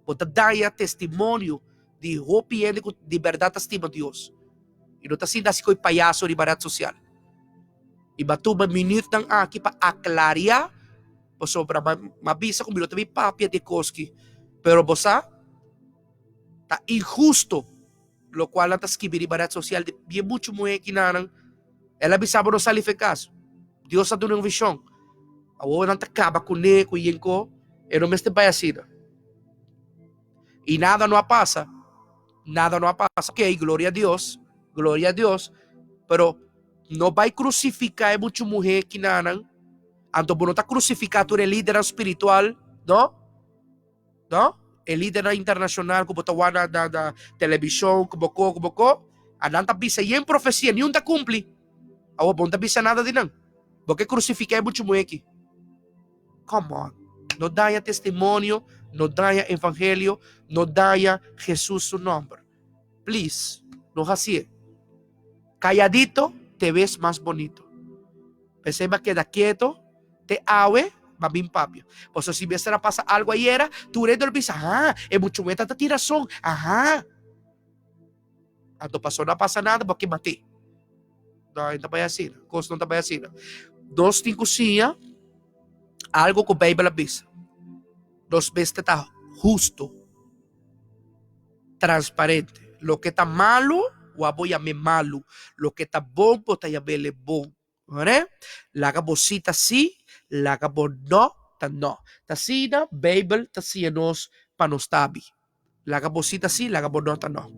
Bo ta daña testimonio di hopi hende ku di bèrdat ta stima Dios. I no ta sinta hasi ku e payaso riba ret sosial. I bo a tuma minütnan aki pa aklariá pasobra mi a bisa ku mi no ta bin papia di e kos ki. Pero bo sa, ta inhusto lokual nan ta skibi riba ret sosial di bien muchu muhé kinanan. El a bisa bo no sali fe kas. Dios a duna un vishon. Awor nan ta kaba kuné ku yenko, e no mester bai asina. I nada no a pasa. Nada no a pasa. Ok, gloria a Dios, gloria a Dios, pero no bai crucifica e muchu muhé kinanan, anto bo no ta crucifica tur e lidernan spiritual, no? No? E lidernan internacional ku bo ta wak na na na televishon, ku bo ko, ku bo ko, anan ta bisa yen profesia, niun ta cumpli. Awor bo no ta bisa nada di nan. Bo ke crucifica e muchu muhé aki. Come on. No daña testimonio, no daña evangelio, no daña Jesus su nomber. Please, no hacié. Calladito te ves mas bonito. P'esei m'a keda keto te awe m'a bin papia. Pasobra si mester a pasa algo ayera, tur hende lo bisa, ha, e muchueta ta tin rason, aha. Anto pasobra no a pasa nada, bo ke mat'é. No, e no ta bai asina. Kos no ta bai asina. Nos tin ku siña algo ku Beibel a bisa. Nos mester ta hustu, transparente. Loke ta malu, wak bo yam'é malu. Loke ta bon, bo ta yam'é bon. Ore? Laga bo sí ta sí, laga bo no ta no. Ta asina Beibel ta siña nos pa nos ta abi. Laga bo sí ta sí, laga bo no ta no.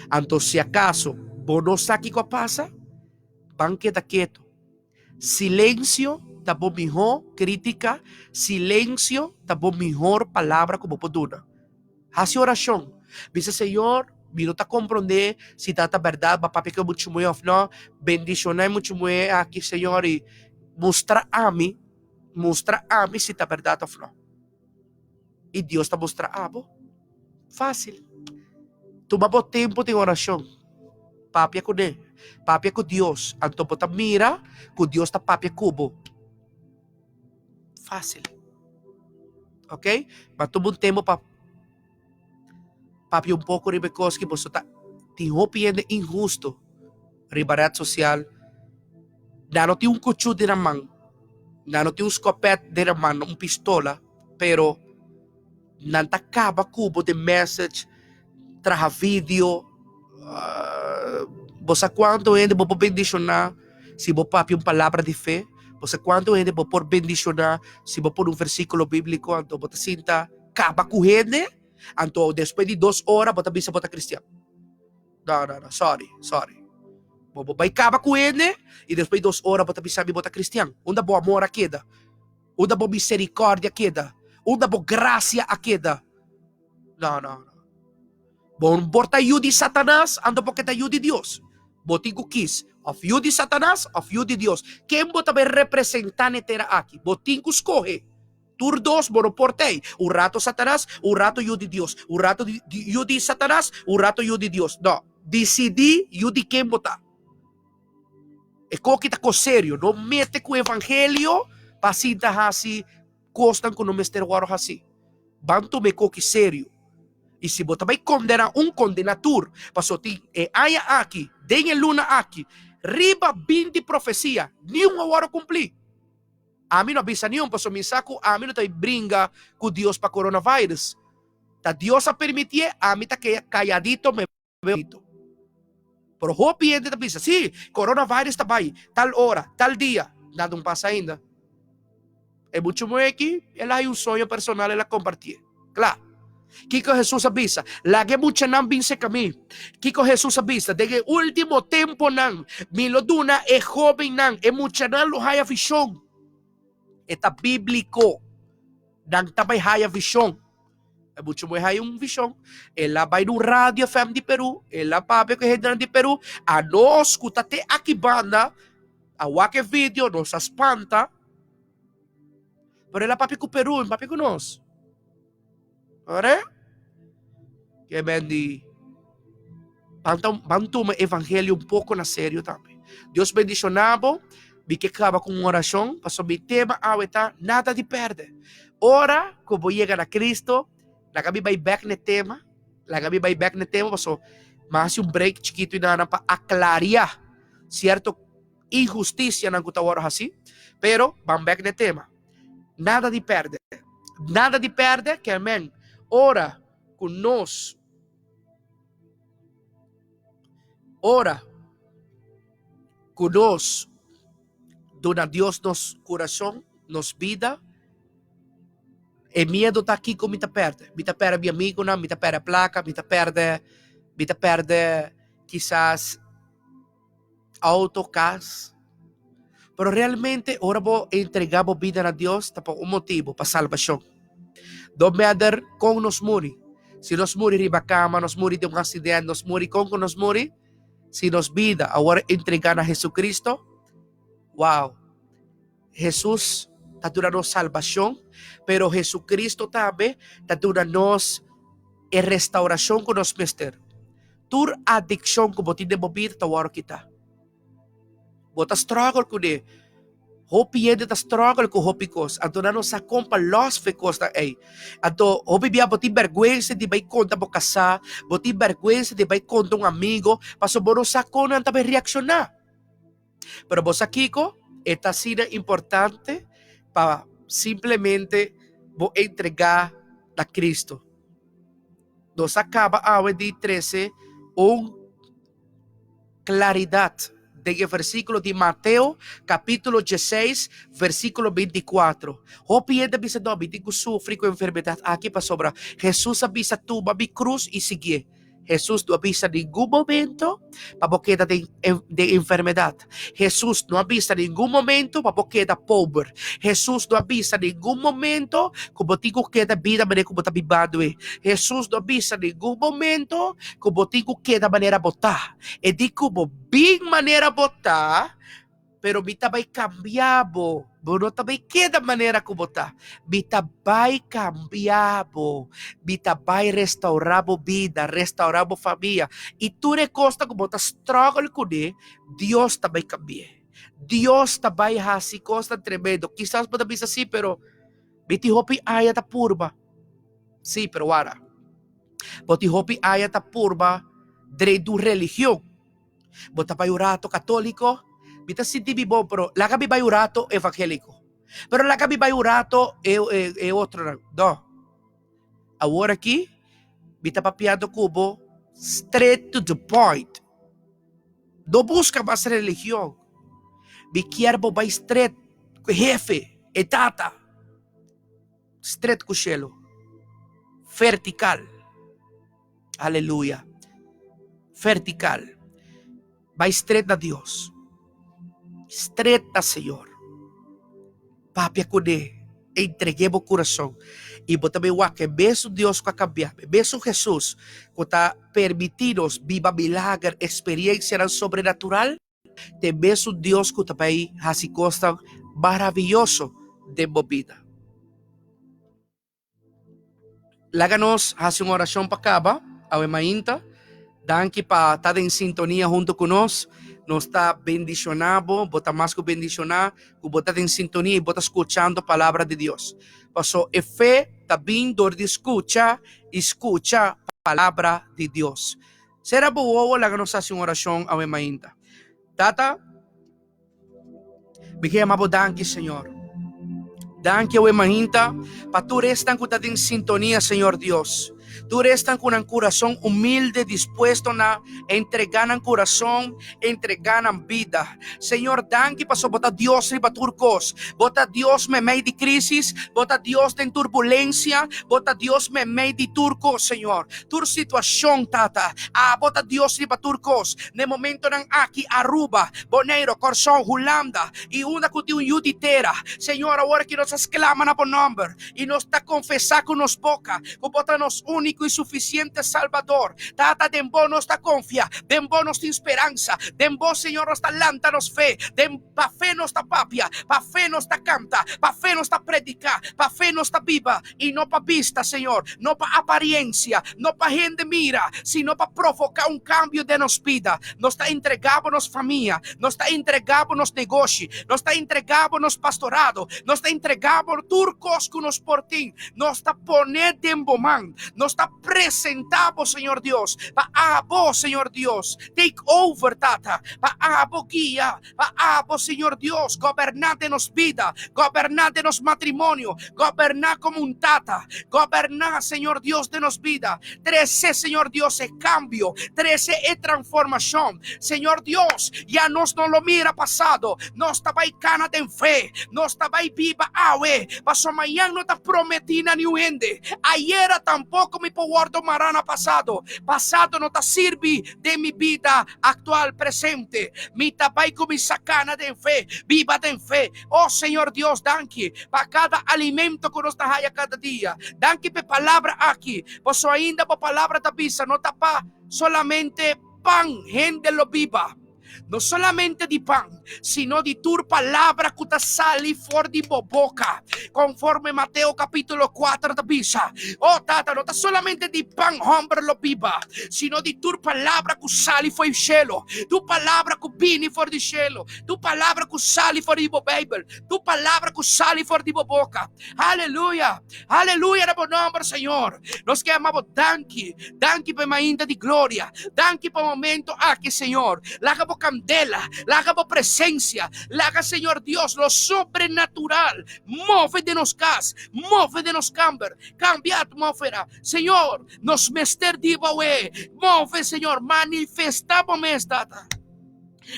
Anto si akaso bo no sa kiko a pasa, ban keda ketu. Silensio ta bo mihó krítika, silensio ta bo mihor palabra ku bo por duna. Hasi orashon. Bisa, Señor, mi no ta komprondé si ta ta bèrdat, bo a papia ku e muchu muhé òf nò. Bendishoná e muchu muhé aki, Señor, i mustra ami, mustra ami si ta bèrdat òf nò. I Dios ta mustra abo. Fásil. Tuma bo tempu den orashon. Papia kuné. Papia ku Dios. Anto bo ta mira ku Dios ta papia ku bo. Fásil. Ok? Ma tuma un tempu pa papia un poko riba e kos ki boso ta tin hopi hende inhusto riba ret sosial. Nan no tin un kuchú den nan man, nan no tin un skopèt den nan man, un pistola, pero nan ta kaba ku bo den message, traha video. Bo sa kuantu hende bo por bendishoná si bo papia un palabra di fe? Bo sa kuantu hende bo por bendishoná si bo pone un versíkulo bíbliko? Anto bo ta sinta kaba ku hende, anto despues di dos ora bo ta bisa bo ta kristian. No, no, no, sorry, sorry. Bo bo bai kaba ku hende i despues di dos ora bo ta bisa mi bo ta kristian. Unda bo amor a keda? Unda bo misericordia keda? Unda bo gracia a keda? No, no, no. Bo no por ta yu di Satanas, anto bo ke ta yu di Dios. Bo tin ku kis, òf yu di Satanas òf yu di Dios. Ken bo ta bai representá na e tera aki? Bo tin ku skohe. Tur dos bo no por t'ei. Un rato Satanas, un rato yu di Dios. Un rato yu di Satanas, un rato yu di Dios. No. Disidí yu di ken bo ta. E koki ta kos serio. No mete ku evangelio pa sinta hasi kosnan ku no mester wòrdu hasi. Ban tuma e koki serio. I si bo ta bai kondená un, kondená tur. Pasobra tin e aña aki, den e luna aki, riba 20 profesia, niun a wòrdu kumplí. Ami no a bisa niun, pasobra mi sa ku ami no ta bai bringa ku Dios pa coronavirus. Ta Dios a permitié, ami ta keda kalladito, me veo bonito. Pero hopi hende ta bisa, sí, coronavirus ta bai tal ora, tal dia. Nada no pasa ainda. E muchu muhé aki, el a hay un soño personal, el a compartié. Kla. Kiko Hesus a bisa? Laga e muchanan bin serka mi. Kiko Hesus a bisa? Den e último temponan, mi lo duna e hóbennan, e muchanan lo haya vishon. E ta bíbliko. Nan ta bai haya vishon. E mucha muhé haya un vishon. El a bai na un radio FM di Peru, el a papia ku e hendenan di Peru. Anos ku ta te aki banda, a wak e video, nos a spanta. Pero el a papia ku Peru, el papia ku nos. Ora? Ke men di ban, ban tuma evangelio un poko na serio tambe. Dios bendiciona bo. Mi ke kaba ku un orashon, pasobra mi tema awe ta nada di pèrdè. Ora ku bo yega na Cristo, laga mi bai bèk na e tema, laga mi bai bèk na e tema pasobra mi a hasi un break chikitu inana pa aklaria sierto inhustisianan ku ta wòrdu hasi, pero ban bèk na e tema. Nada di pèrdè. Nada di pèrdè ke men ora ku nos ora ku nos duna Dios nos kurason, nos bida, e miedu ta kiko mi ta pèrdè. Mi ta pèrdè mi amigunan, mi ta pèrdè plaka, mi ta pèrdè mi ta pèrdè kisas auto, cas. Pero realmente ora bo entrega bo bida na Dios ta pa un motibo, pa salbacion. No matter con nos muri, si nos muri riba cama, nos muri den un accident, nos muri con cu nos muri, si nos bida a worde entrega na Jesucristo, wow, Jesus ta duna nos salbacion, pero Jesucristo tambe ta duna nos e restauracion cu nos mester. Tur adikshon ku bo tin den bo bida ta wòrdu kitá. Bo ta struggle kuné. Hopi hende ta struggle ku hopi kos. Anto nan no sa kon pa lòs for e kosnan ei. Anto hopi bia bo tin bèrgwensa di bai konta bo kasá, bo tin bèrgwensa di bai konta un amigo, pasobra bo no sa kon nan ta bai reakshoná. Pero bo sa kiko? E ta asina importante pa simplemente bo entregá na Cristo. Nos a kaba awe di trese un klaridat den e versíkulo di Mateo kapítulo dieseis versíkulo bintikuatro. Hopi hende a bisa, No, mi tin ku sufri ku e enfermedat aki pasobra Hesus a bisa tuma mi krus i siguié. Hesus no a bisa ningun momento pa bo keda den den enfermedat. Hesus no a bisa ningun momento pa bo keda pober. Hesus no a bisa ningun momento ku bo tin ku keda bida manera ku bo ta bibando ei. Hesus no a bisa ningun momento ku bo tin ku keda manera bo ta. E di ku bo bin manera bo ta. Pero mi ta bai kambia bo. Bo no ta bai keda manera ku bo ta. Mi ta bai kambia bo. Mi ta bai restaurá bo bida, restaurá bo famia. I tur e kosnan ku bo ta struggle kuné, Dios ta bai kambi'é. Dios ta bai hasi kosnan tremendo. Kisas bo ta bisa, Sí, pero mi tin hopi aña ta purba. Sí, pero wara. Bo tin hopi aña ta purba drei un religion. Bo ta bai un rato católico? Mi ta sinti mi bon, pero laga mi bai un rato evangélico. Pero laga mi bai un rato e, e, e otronan. No. Awor aki, mi ta papiando cu bo straight to the point. No busca mas religion. Mi kier bo bai straight cu e hefe, e tata. Straight cu cielo. Vertical. Aleluya. Vertical. Bai stret na Dios. Stret na Señor. Papia kuné. Entregué bo kurason. I bo ta bai wak e mesun Dios ku a kambia, e mesun Hesus ku ta permití nos biba milager, eksperiencianan sobrenatural. Ta e mesun Dios ku ta bai hasi kosnan maraviyoso den bo bida. Laga nos hasi un orashon pa kaba awe mainta. Danki pa ta den sintonia huntu ku nos. Nos ta bendishoná bo, bo ta mas ku bendishoná ku bo ta den sintonia i bo ta skuchando palabra di Dios. Paso e fe ta bin dor di skucha i skucha palabra di Dios. Sera bo wowo, laga nos hasi un orashon awe mainta. Tata. Mi ke yama bo danki, Señor. Danki awe mainta pa tur esnan ku ta den sintonia, Señor Dios. Tur esnan ku nan kurason humilde dispuesto na entregá nan kurason, entregá nan bida. Señor, danki pasobra bo ta Dios riba tur kos. Bo ta Dios meimei di krísis, bo ta Dios den turbulensia, bo ta Dios meimei di tur kos, Señor. Tur situashon, Tata, abo ta Dios riba tur kos. Na e momentonan aki, Aruba, Boneiru, Kòrsou, Hulanda i unda ku tin un yu di tera, Señor, awor ki nos a sklama na bo nòmber i nos ta konfesá ku nos boka ku bo ta nos úniko i sufisiente Salbador, Tata, den bo nos ta konfia, den bo nos tin speransa, den bo, Señor, nos ta lanta nos fe, den pa fe nos ta papia, pa fe nos ta kanta, pa fe nos ta prediká, pa fe nos ta biba. I no pa bista, Señor, no pa apariencia, no pa hende mira, sino pa provoca un cambio den nos bida. Nos ta entrega Bo nos famia, nos ta entrega Bo nos negoshi, nos ta entrega Bo nos pastorado, nos ta entrega Bo tur cos cu nos por tin. Nos ta pone den Bo man. Nos ta presenta Bo, Señor Dios, pa Abo, Señor Dios, take over, Tata, pa Abo guia, Pa abo, Señor Dios, goberná den nos bida, goberná den nos matrimonio, goberná como un tata, goberná, Señor Dios, den nos bida. Trece, Señor Dios, e cambio, trece e transformacion. Señor Dios, ya nos no lo mira pasado, nos ta bai cana den fe, nos ta bai biba awe, paso mañan no ta prometí na niun hende. Ayera tampoco mi por wordo mará na pasado. Pasado no ta sirbi den mi bida actual presente. Mi ta bai cuminsa cana den fe, biba den fe. Oh Señor Dios, danki pa cada alimento cu nos ta haya cada dia. Danki pa e palabra aki, paso ainda bo palabra ta bisa no ta pa solamente pan hende lo biba. No solamente di pan, sino di tur palabra ku ta sali for di bo boka. Konforme Mateo kapítulo 4 ta bisa, O Tata, no ta solamente di pan hòmber lo biba, sino di tur palabra ku sali for di shelu, tur palabra ku bini for di shelu, tur palabra ku sali for di bo Beibel, tur palabra ku sali for di bo boka. Aleluya! Aleluya na bo nòmber, Señor. Nos ke ama bo danki. Danki pa e mainta di gloria. Danki pa e momento aki, Señor. Laga bo kandela, laga bo presensia, laga, Señor Dios, lo sobrenatural move den nos kas, move den nos kamber, kambia atmófera. Señor, nos mester di bo awe. Move, Señor, manifestá bo mes, Tata.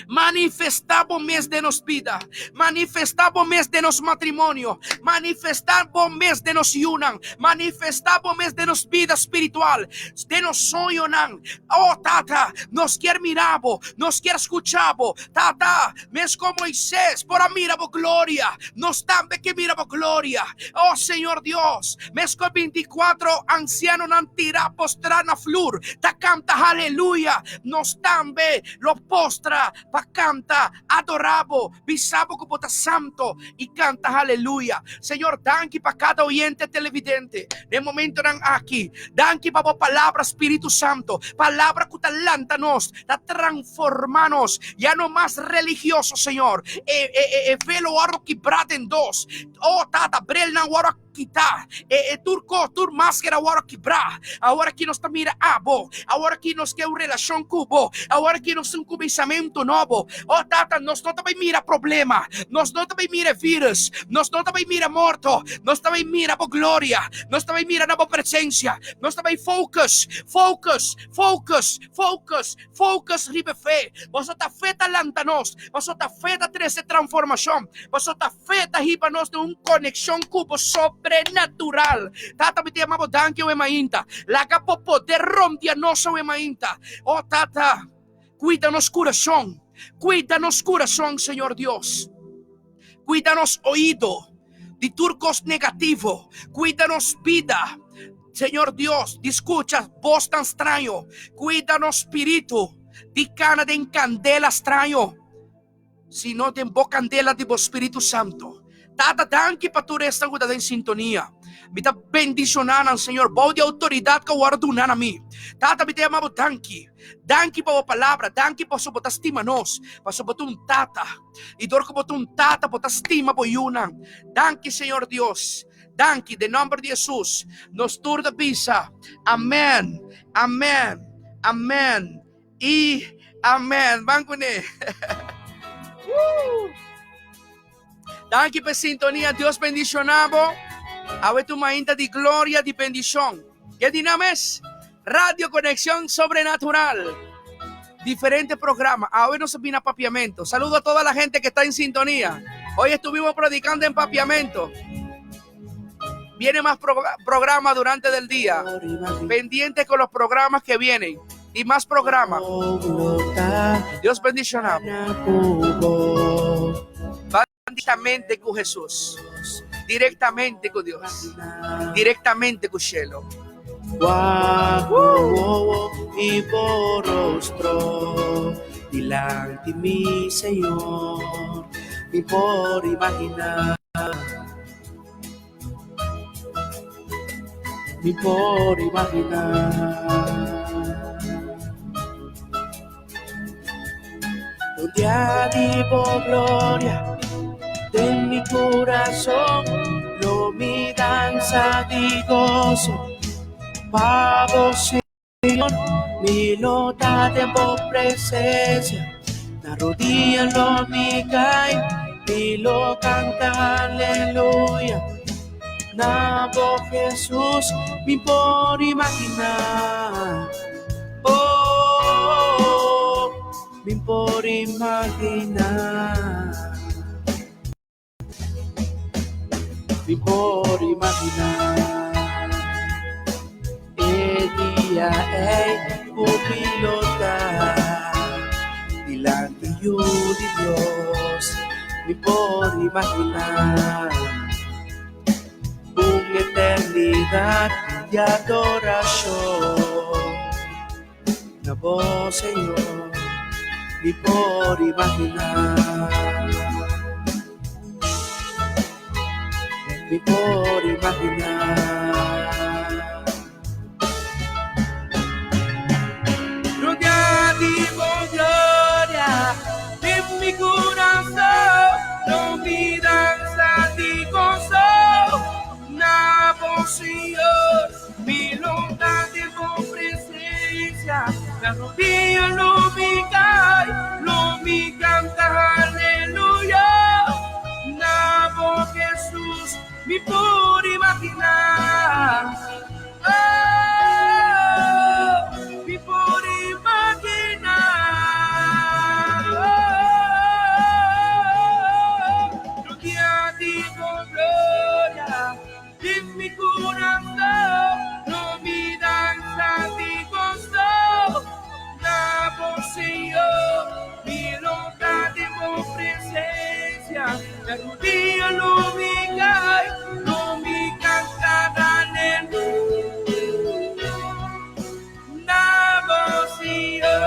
Manifestá bo mes den nos bida. Manifestá bo mes den nos matrimonio. Manifestá bo mes den nos yunan. Manifestá bo mes den nos bida spiritual, den nos soñonan. Oh Tata, nos kier mira bo, nos kier skucha bo. Tata, meskos Moisés por a mira bo gloria, nos tambe ke mira bo gloria. Oh Señor Dios, meskos binticuatro ansianonan tira postrá na flur ta kanta haleluya, nos tambe Lo postra pa canta, adora bo, bisa bo cu bo ta santo y canta haleluya. Señor, danki pa cada oyente televidente den momentonan aki. Danki pa bo palabra, Spiritu Santo, palabra cu ta lanta nos, ta transforma nos. Ya no mas religioso, Señor. E, e, e, e velo worde kibra den dos. Oh, Tata, brelnan worde Kita e e tur kos, tur maskera wòrdu kibrá. Awor aki nos ta mira abo. Awor aki nos ke un relashon ku bo. Awor aki nos tin un kuminsamentu nobo. O Tata, nos no ta bai mira problema. Nos no ta bai mira e vírus. Nos no ta bai mira morto. Nos ta bai mira bo gloria. Nos ta bai mira na bo presensia. Nos ta bai focus, focus, focus, focus, Focus riba e fe. Pasobra ta fe ta lanta nos. Pasobra ta fe ta trese transformashon. Pasobra ta fe ta hiba nos den un konekshon ku bo sobrenatural. Tata, mi ta yama bo danki awe mainta. Laga bo poder rondia nos awe mainta. O Tata, kuida nos kurason. Kuida nos kurason, Señor Dios. Kuida nos oido di tur kos negativo. Kuida nos bida, Señor Dios, di skucha bosnan straño. Kuida nos spiritu di kana den kandela straño, sino den bo kandela di bo Spiritu Santo. Tata, danki pa tur esnan ku ta den sintonia. Mi ta bendishoná nan, Señor, bou di outoridat ku a wòrdu duná na mi. Tata, mi ta yama bo danki. Danki pa bo palabra, danki pasobra bo ta stima nos, pasobra bo ta un tata. I dor ku bo ta un tata, bo ta stima bo yunan. Danki, Señor Dios. Danki, den nòmber di Hesus. Nos tur ta bisa, Amèn, amèn, amèn i amèn. Ban kuné. Danki pa e sintonia. Dios bendishoná bo. Awe ta un mainta di gloria, di bendishon. Ke di nan mes? Radio Conexión Sobrenatural. Diferente programa. Awe nos a bini na Papiamento. Saludo a toda la gente que está en sintonía. Hoy estuvimos predicando en Papiamento. Viene más programa durante el día. Pendiente con los programas que vienen. Y más programas. Dios bendiciona. Va directamente con Jesús. Directamente con Dios. Directamente con cielo. I bo rostro dilanti mi Señor, mi por imaginá, mi por imaginá. Un dia di bo gloria den mi kurason, lo mi dansa di goso pa bo Señor, mi lo ta den bo presensia, na rudia lo mi kai, mi lo kanta aleluya. Na bo Jesús, mi por imaginá. Oh, mi por imaginá. Mi por imaginá. E dia ei ku mi lo ta dilanti Yu di Dios, mi por imaginá. Un eternidat di adorashon na bo, Señor, mi por imaginá. Mi por imaginá. Un dia di bo gloria den mi kurason, lo mi dansa di goso na bo Señor, mi lo ta den bo presensia, na rudia lo mi kai, lo mi kanta aleluya na bo Jesús, mi por imaginá. Oh, mi por imaginá. Oh, un dia di bo gloria den mi kurason, lo mi dansa di goso na bo Señor, mi lo ta den bo presensia, na rudia lo mi kai, lo mi kanta aleluya na bo Señor.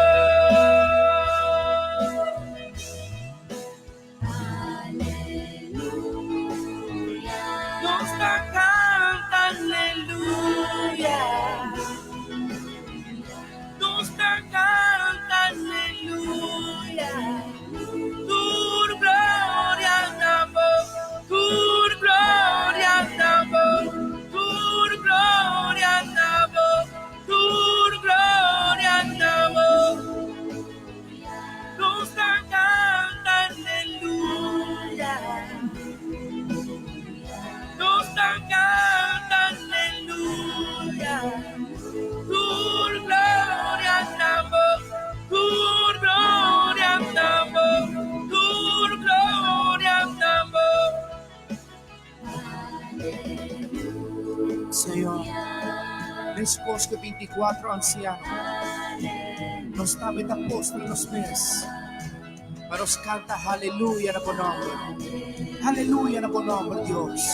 Nos ta kanta aleluya. Nos ta kanta aleluya. Tur gloria na bo, tur gloria na bo, tur gloria na bo, tur gloria na bo. Nos ta kanta aleluya. Nos ta kanta aleluya. Tur gloria na bo, tur gloria na bo, tur gloria na bo. Señor, meskos ku 24 ansiano, nos tambe ta postra nos mes pa nos kanta haleluya na bo nòmber. Haleluya na bo nòmber, Dios.